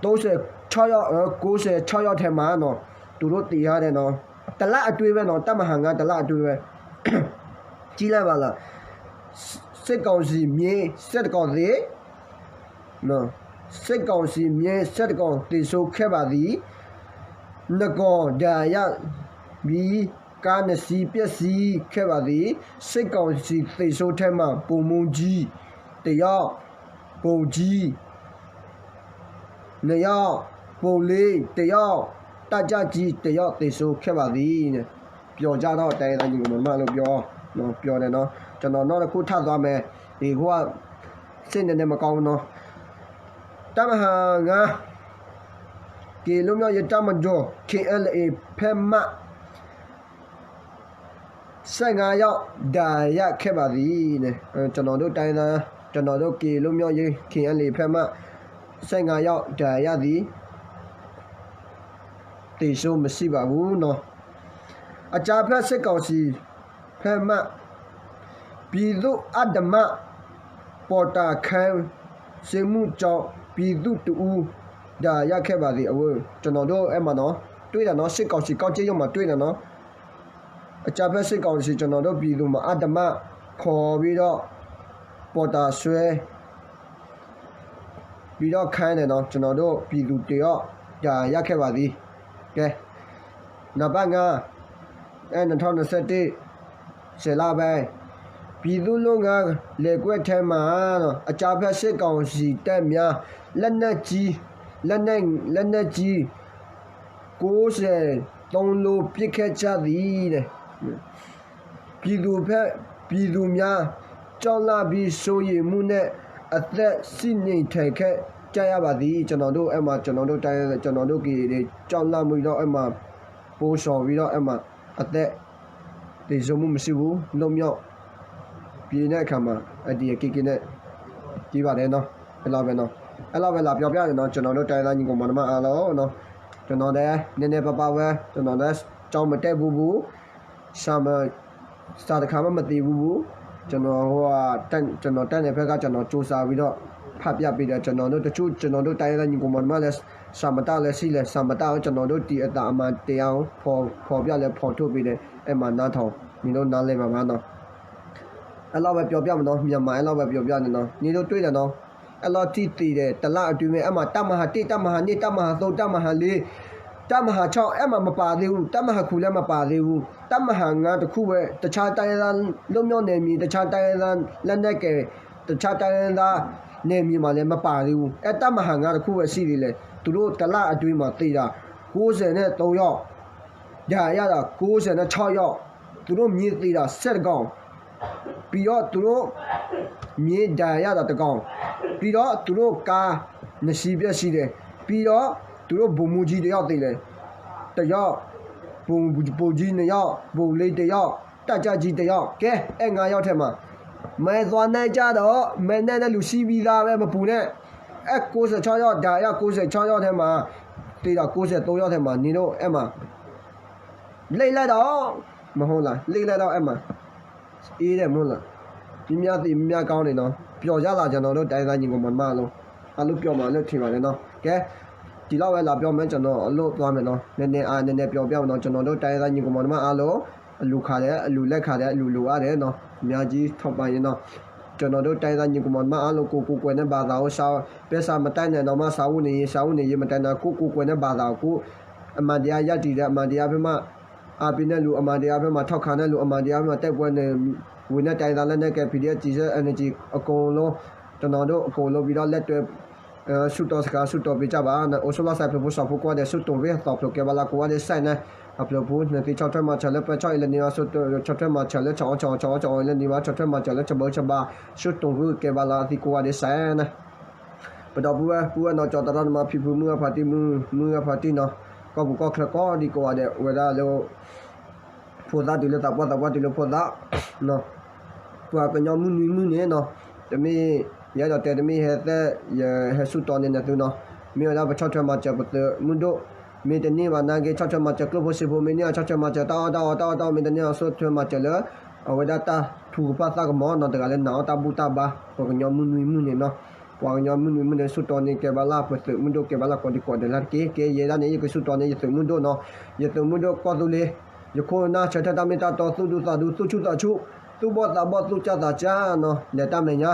သုံးဆယ်ခြောက်ယောက် ကိုးဆယ်ခြောက်ယောက်ထဲမှာနော် သူတို့သေရတယ်နော်. တစ်လအတွင်းပဲနော်, တပ်မဟာငါး တစ်လအတွင်းပဲ ကြည့်လိုက်ပါလား. စစ်ကောင်စီမြေ စက်တကောင်သေ စစ်ကောင်စီမြေ စက်တကောင်သေဆုံးခဲ့ပါသည် နှစ်ကောင်ဒဏ်ရာရပြီး ကားနှစ်စီးပျက်စီးခဲ့ပါသည် စစ်ကောင်စီသေဆုံးထဲမှာ ဗိုလ်မှူးကြီးတစ်ယောက် ဗိုလ်ကြီး နှစ်ယောက် ဗိုလ်လေးတစ်ယောက် တပ်ကြပ်ကြီးတစ်ယောက် သေဆုံးခဲ့ပါသည် ပြောကြတော့ တိုင်းရင်းသားညီကောင်မောင်နှမအားလုံး ပြော နော် ပြောတယ်နော်. ကျွန်တော်နောက်တစ်ခုထပ်သွားမယ်. ဒီခုက စိတ်နည်းနည်းမကောင်းဘူးနော်. တပ်မဟာငါး ကရင်လွတ်မြောက်ရေးတပ်မတော် KNLA ဘက်မှ ဆယ့်ငါးယောက် ဒဏ်ရာရခဲ့ပါသည် ကျွန်တော်တို့တိုင်းရင်းသား ကျွန်တော်တို့ ကရင်လွတ်မြောက်ရေး KNLA ဘက်မှ ဆယ့်ငါးယောက် ဒဏ်ရာရသည် သေဆုံးမရှိပါဘူးနော်. အကြမ်းဖက်စစ်ကောင်စီဘက်မှ ပြည်သူ့အဓမ္မပေါ်တာခံစစ်မှုကြောင့် ပြည်သူတစ်ဦး ဒဏ်ရာရခဲ့ပါသည် အဝဲ ကျွန်တော်တို့ အဲ့မှာနော် တွေ့တာနော်, စစ်ကောင်စီ ကောက်ကျစ်ရုပ်မှာ တွေ့တာနော်. အကြမ်းဖက်စစ်ကောင်စီ ကျွန်တော်တို့ ပြည်သူမှာ အဓမ္မခေါ်ပြီးတော့ ပေါ်တာဆွဲ ပြီးတော့ ခိုင်းတယ်နော်, ကျွန်တော်တို့ ပြည်သူတစ်ယောက် ဒဏ်ရာရခဲ့ပါသည်. ကဲ နံပါတ်ငါး အဲ နှစ်ထောင်နှစ်ဆယ့်တစ် ဆယ်လပိုင်း ပြည်သူ့လုပ်ငန်းလယ်ကွက်ထဲမှာ အကြမ်းဖက်စစ်ကောင်စီတပ်များ လက်နက်ကြီး လက်နက် လက်နက်ကြီး ကိုးဆယ်သုံးလုံး ပစ်ခတ်ကြသည်တဲ့. ပြည်သူဘက် ပြည်သူများ ကြောက်လန့်ပြီး စိုးရိမ်မှုနဲ့ အသက်ရှင်နေထိုင်ခဲ့ကြရပါသည်. ကျွန်တော်တို့ အဲ့မှာ ကျွန်တော်တို့ တိုင်းရင်းသား ကျွန်တော်တို့ ကရင်တွေ ကြောက်လန့်ပြီးတော့ အဲ့မှာ ပုန်းရှောင်ပြီးတော့ အဲ့မှာ အသက်သေဆုံးမှု မရှိဘူး။ လွတ်မြောက် ပြေးတဲ့အခါမှာ အဒီအကီကီနဲ့ ပြေးပါတယ်နော်. အဲ့လောက်ပဲနော်. အဲ့လောက်ပဲ လာပြောပြတယ်နော် ကျွန်တော်တို့ တိုင်းရင်းသားညီကောင်မောင်နှမအားလုံးနော်. ကျွန်တော်လည်း နည်းနည်းပါးပါးပဲ ကျွန်တော်လည်း ကျောင်းမတက်ဘူးဘူး စာမ စာတစ်ခါမှ မသင်ဘူးဘူး ကျွန်တော်ဟိုက ကျွန်တော်တက်နေဖက်က ကျွန်တော်စူးစမ်းပြီးတော့ ဖတ်ပြပေးတယ် ကျွန်တော်တို့တချို့ ကျွန်တော်တို့တိုင်းရင်းသားညီကောင်မောင်နှမလည်း စာမတတ်လည်းရှိတယ် စာမတတ်ဘူး ကျွန်တော်တို့ဒီအသံအမှန်တရားကိုဖော်ဖော်ပြလည်းဖော်ထုတ်ပေးတယ် အဲ့မှာနားထောင် နင်တို့နားလည်မှာပါနော် အဲ့လောက်ပဲပြောပြမယ်နော် မြန်မာအဲ့လောက်ပဲပြောပြတယ်နော် နင်တို့တွေ့တယ်နော် အဲ့လောက်ထိသေတယ် တစ်လအတွင်းပဲ အဲ့မှာတပ်မဟာတစ် တပ်မဟာနှစ် တပ်မဟာသုံး တပ်မဟာလေး တပ်မဟာခြောက် အဲ့မှာမပါသေးဘူး တပ်မဟာခုလည်းမပါသေးဘူး တပ်မဟာငါးတစ်ခုပဲ တခြားတိုင်းရင်းသားလွတ်မြောက်နယ်မြေ တခြားတိုင်းရင်းသားလက်နက်ကိုင် တခြားတိုင်းရင်းသားနယ်မြေမှာလည်းမပါသေးဘူး အဲ့တပ်မဟာငါးတစ်ခုပဲရှိသေးတယ် သူတို့တစ်လအတွင်းမှာသေတာကိုးဆယ်နဲ့သုံးယောက် ဒဏ်ရာရတာကိုးဆယ်နဲ့ခြောက်ယောက် သူတို့မြေသေတာဆယ့်တစ်ကောင် ပြီးတော့သူတို့မြေဒဏ်ရာရတာတစ်ကောင် ပြီးတော့သူတို့ကားနှစ်စီးပျက်စီးတယ် ပြီးတော့သူတို့ဗိုလ်မှူးကြီးတစ်ယောက်သေတယ် တစ်ယောက် ဗိုလ်ဗိုလ်ကြီးနှစ်ယောက် ဗိုလ်လေးတစ်ယောက် တပ်ကြပ်ကြီးတစ်ယောက် ကဲ အဲ့ငါးယောက်ထဲမှာ မဲသွားနိုင်ကြတော့ မဲနဲ့နဲ့လူရှိပြီးသားပဲ မပူနဲ့ အဲ့ကိုးဆယ်ခြောက်ယောက် ဒဏ်ရာရကိုးဆယ်ခြောက်ယောက်ထဲမှာ သေတာကိုးဆယ်သုံးယောက်ထဲမှာ နင်တို့အဲ့မှာ လစ်လိုက်တော့ မဟုတ်လား လစ်လိုက်တော့အဲ့မှာ အေးတယ်မဟုတ်လား များများသေများများကောင်းနေနော် ပျော်ကြလား ကျွန်တော်တို့တိုင်းရင်းသားညီကောင်မောင်နှမအားလုံး အားလုံးပျော်မှာလို့ထင်ပါတယ်နော် ကဲ ဒီလောက်ပဲလာပြောမယ် ကျွန်တော်အလုပ်သွားမယ်နော် နည်းနည်းအားနည်းနည်းပြောပြမယ်နော် ကျွန်တော်တို့တိုင်းရင်းသားညီကောင်မောင်နှမအားလုံး အလူခါတယ် အလူလက်ခါတယ် အလူလိုအပ်တယ်နော် အများကြီးထောက်ပံ့ရင်နော် ကျွန်တော်တို့တိုင်းရင်းသားညီကောင်မောင်နှမအားလုံးကိုကိုယ်ကိုယ်နဲ့ဘာသာကိုစာပဲစာမတတ်နဲ့တော့မှစာအုပ်နေရေးစာအုပ်နေရေးမတတ်နဲ့ကိုကိုယ်ကိုယ်နဲ့ဘာသာကိုအမှန်တရားရပ်တည်တဲ့အမှန်တရားဖက်မှအားပေးတဲ့လူအမှန်တရားဖက်မှာထောက်ခံတဲ့လူအမှန်တရားဖက်မှာတိုက်ပွဲနေဝင်တဲ့တိုင်းရင်းသားလက်နက်ကိုင် PDF ကျည်ဆံ energy အကုန်လုံးကျွန်တော်တို့အကုန်လုံးပြီးတော့လက်တွဲ ဆူၣ်တီၤစခါဆူၣ်တီၤပေးကြပါ အိၣ်ဆိးလီၢ်စဲးဖျိးဖိစီၤဖိကွၢ်ဒီးဆူၣ်တီၤဝ့ၢ်သီဖျိးကဲဘၣ်လၢကိးဝါဒဲးစဲးန့ၣ် အဖျိးဖိနသံဆီၣ်ထွဲမၤစၢၤလၢပၢဆီၣ်အံၤလၢန့ၢ်ဘၣ်ဆီၣ်ထွဲမၤစၢၤလၢဆီၣ်အီဆီၣ်အီဆီၣ်အီလၢန့ၢ်ဘၣ်ဆီၣ်ထွဲမၤစၢၤလၢဆီၣ်ဘၢဆီၣ်ဘါ ဆူၣ်တီၤဝ့ၢ်ကဲဘၣ်လၢအသံကိးဝါဒဲးစဲးန့ၣ် ပဒီပုၢ်ဝဲၢ်ပုၢ်ဝဲၢ်နီၢ်ကၠီတရၣ်နမါဖံဖုမုၢ်ဂၢ်ဖါတံၢ်မုၢ်မုၢ်ဂၢ်ဖါတံၢ်နီၤ ကီၢ်ပူၤကီၢ်ချၢကိးဒံကိးဂၤဒဲး ဝဲဒၣ်လၢ ဖိသၣ်တုၤလၢသးပှၢ်သးပှၢ်တုၤလၢဖိသၣ် ပှၤကညီမုၢ်နွံမုၢ်န့ၣ်နီၤ တမ့ၢ် ယအဲၣ်ဒိးတဲတမ့ၢ်ဟဲသဲ ယဟဲဆူၣ်တီၤန့ၢ်နသုနီၤ မ့ၢ်ဝဲဒၣ်ပဆီၣ်ထွဲမၤစၢၤပသုးမုၢ်ဒိၣ် မ့ၢ်တန့ၢ်ဘၣ်နာ်က့ ဆီၣ်ထွဲမၤစၢၤကျိၣ်ဖိစ့ဖိ မ့ၢ်န့ၢ်အဆီၣ်ထွဲမၤစၢၤတၢ်အီၣ်တၢ်အီတၢ်အီၣ်တၢ်အီ မ့ၢ်တန့ၢ်အဆီၣ်ထွဲမၤစၢၤလၢ အဝဲဒၣ်တၢ်ထုကဖၣ်သၣ်ကမီၤနီၤ တဂၤလၢနာ်အီၣ်တၢ်ဘူၣ်တၢ်ဘါ ပှၤကညီမုၢ်နွံမုၢ်န့ၣ်နီၤ ပှၤကညီမုၢ်နွံမုၢ်န့ၣ် ဆူၣ်တီၤန့ၢ်ကဲဘၣ်လၢပသုးမုၢ်ဒိၣ်ကဲဘၣ်လၢကိးဒံကိးဒဲးလၢတက့ၢ် ကဲယဲဒၣ်န့ၣ် ယကဆူၣ်တီၤန့ၢ်ယသုးမုၢ်ဒိၣ်နီၤ ယသုးမုၢ်ဒိၣ်ကီၢ်သူလ့ၤ ယခိၣ်နၢ်ဆၢထၢၣ်တၢ်မ့ၢ်တၢ်တီ သူၣ်ဒူသးဒူ သူၣ်ဆူၣ်သးဆူၣ် သူၣ်ဘီၣ်သးဘီၣ် သူၣ်ကၢ်သးကၢ်နီၤ လဲၤတၢ်မဲာ်ညါ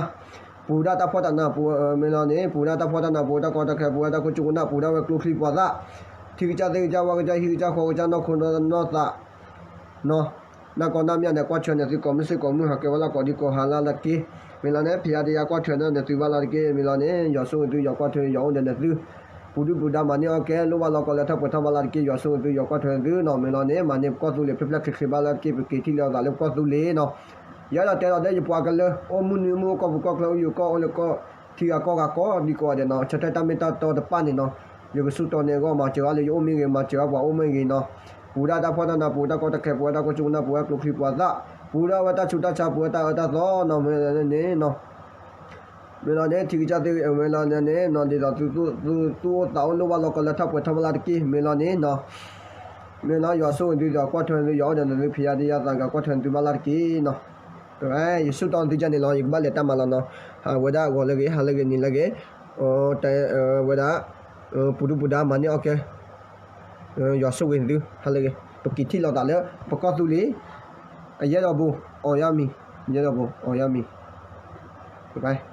ပူၤဒၣ်တၢ်ဖှီၣ်တၢ်နးပူၤ မ့ၢ်လီၤန့ၣ် ပူၤဒၣ်တၢ်ဖှီၣ်တၢ်နးပူၤ တၢ်ကီတၢ်ခဲပူၤ တၢ်ခိၣ်ကၠူကနၣ်ပူၤ ဒၣ်ဝဲကျိချံပှၤသၣ် ထံကစၢ်သ့ၣ်ကစၢ် ဝၣ်ကစၢ် ဟံၣ်ကစၢ် ဃီကစၢ် နီၢ်ခိနီၢ်သး နီၤ နၢ်ကီၢ်နၢ်မၠၣ်န့ၣ် ကွၢ်ထွဲန့ၣ်သုကိးမုၢ်စ့ၢ်ကိးမုၢ် ဟးကဲဝဲလၢကိးဒံကိးဟးလၢ်လၢ်တက့ၢ် မ့ၢ်လီၤန့ၣ် ဖံးအါတယါကွၢ်ထွဲန့ၣ်သုဘၣ်လၢ်တက့ၢ် မ့ၢ်လီၤန့ၣ် ယွၤဆိၣ်ဂ့ၤသု ယွၤကွၢ်ထွဲယွၤအိၣ်ဒီးန့ၣ်သု ပူၤဒုၣ်ပူၤဒါမၤန့ၢ်အီၣ်ကဲ လိၣ်ဘၣ်လီၢ်ကီၢ်လၢထီၣ်ပှဲၤထီၣ်ဘၣ်လၢ်တက့ၢ် ယွၤဆိၣ်ဂ့ၤသု ယွၤကွၢ်ထွဲသုနီၤ မ့ၢ်လီၤန့ၣ် မၤန့ၢ်ပကီၢ်သူလ့ၤဖျဲၣ်ဖျဲၣ်ချ့ချ့ဘၣ်လၢ်တက့ၢ် ပက့ၤထံၣ်လိာ်သးလၢပကီၢ်သူလ့ၤနီၤ ယအဲၣ်ဒိးတဲလီၤဒ်ယပှၤကလုာ် အိၣ်မုၢ်နွံမုၢ် အိၣ်ကီၢ်ပူၤကီၢ်ချၢ အိၣ်ယိၤကီၢ် အိၣ်လၢကီၢ် ထံဂၤကီၢ်ဂၤကိးဒံကိးဂၤဒဲးနီၤ ဆၢထၢၣ်တၢ်မ့ၢ်တၢ်တီတပၣ်န့ၣ်နီၤ ယကဆူၣ်တီၤန့ၢ်အဂီၢ် မၤစၢၤအီၤလၢယအိၣ်မ့ၢ်ဂ့ၤ မၤစၢၤအီၤပှၤအိၣ်မ့ၢ်ဂ့ၤနီၤ ပူၤဒၣ်တၢ်ဖှီၣ်တၢ်နးပူၤ တၢ်ကီတၢ်ခဲပူၤ တၢ်ခိၣ်ကၠူကနၣ်ပူၤ ကျိချံပှၤသၣ် ပူၤဒၣ်ဝဲတၢ်ဆူးတၢ်ဆါပူၤ တၢ်အၢတၢ်သီနီၤ မ့ၢ်လီၤန့ၣ်နီၤ မ့ၢ်လီၤန့ၣ် ထံကစၢ်သ့ၣ် မ့ၢ်လီၤန့ၣ်နီၤ ဒ်သိးသုသူၣ်အိၣ်သးအိၣ်လိၣ်ဘၣ်လီၢ်ကီၢ်လၢထီၣ်ပှဲၤထီၣ်ဘၣ်လၢ်တက့ၢ် မ့ၢ်လီၤန့ၣ်နီၤ မ့ၢ်လီၤ ယွၤဆိၣ်ဂ့ၤသု ယွၤကွၢ်ထွဲသု ယွၤအိၣ်ဒီးနသု ဖံးအါတယါသးကကွၢ်ထွဲသုဘၣ်လၢ်တက့ၢ်နီၤ ယဆူၣ်တီၤသုကန့ၣ်လီၤ ယကဘၣ်လဲၤတၢ်မၤလီၤနီၤ ဝဲဒၣ်ဂီၤလၢဂ့ၤ ဟါလၢဂ့ၤ နံၤလၢဂ့ၤ ဝဲဒၣ် ပူၤဒုၣ်ပူၤဒါမၤန့ၢ်အီၣ်ကဲ ယွၤဆိၣ်ဂ့ၤသု ဟါလၢဂ့ၤ ပက့ၤထံၣ်လိာ်သးလၢ ပကီၢ်သူလ့ၤ အယဲၢ်ဒီးဘိ အောင်ရမည် ယဲၢ်ဒီးဘိ အောင်ရမည် goodbye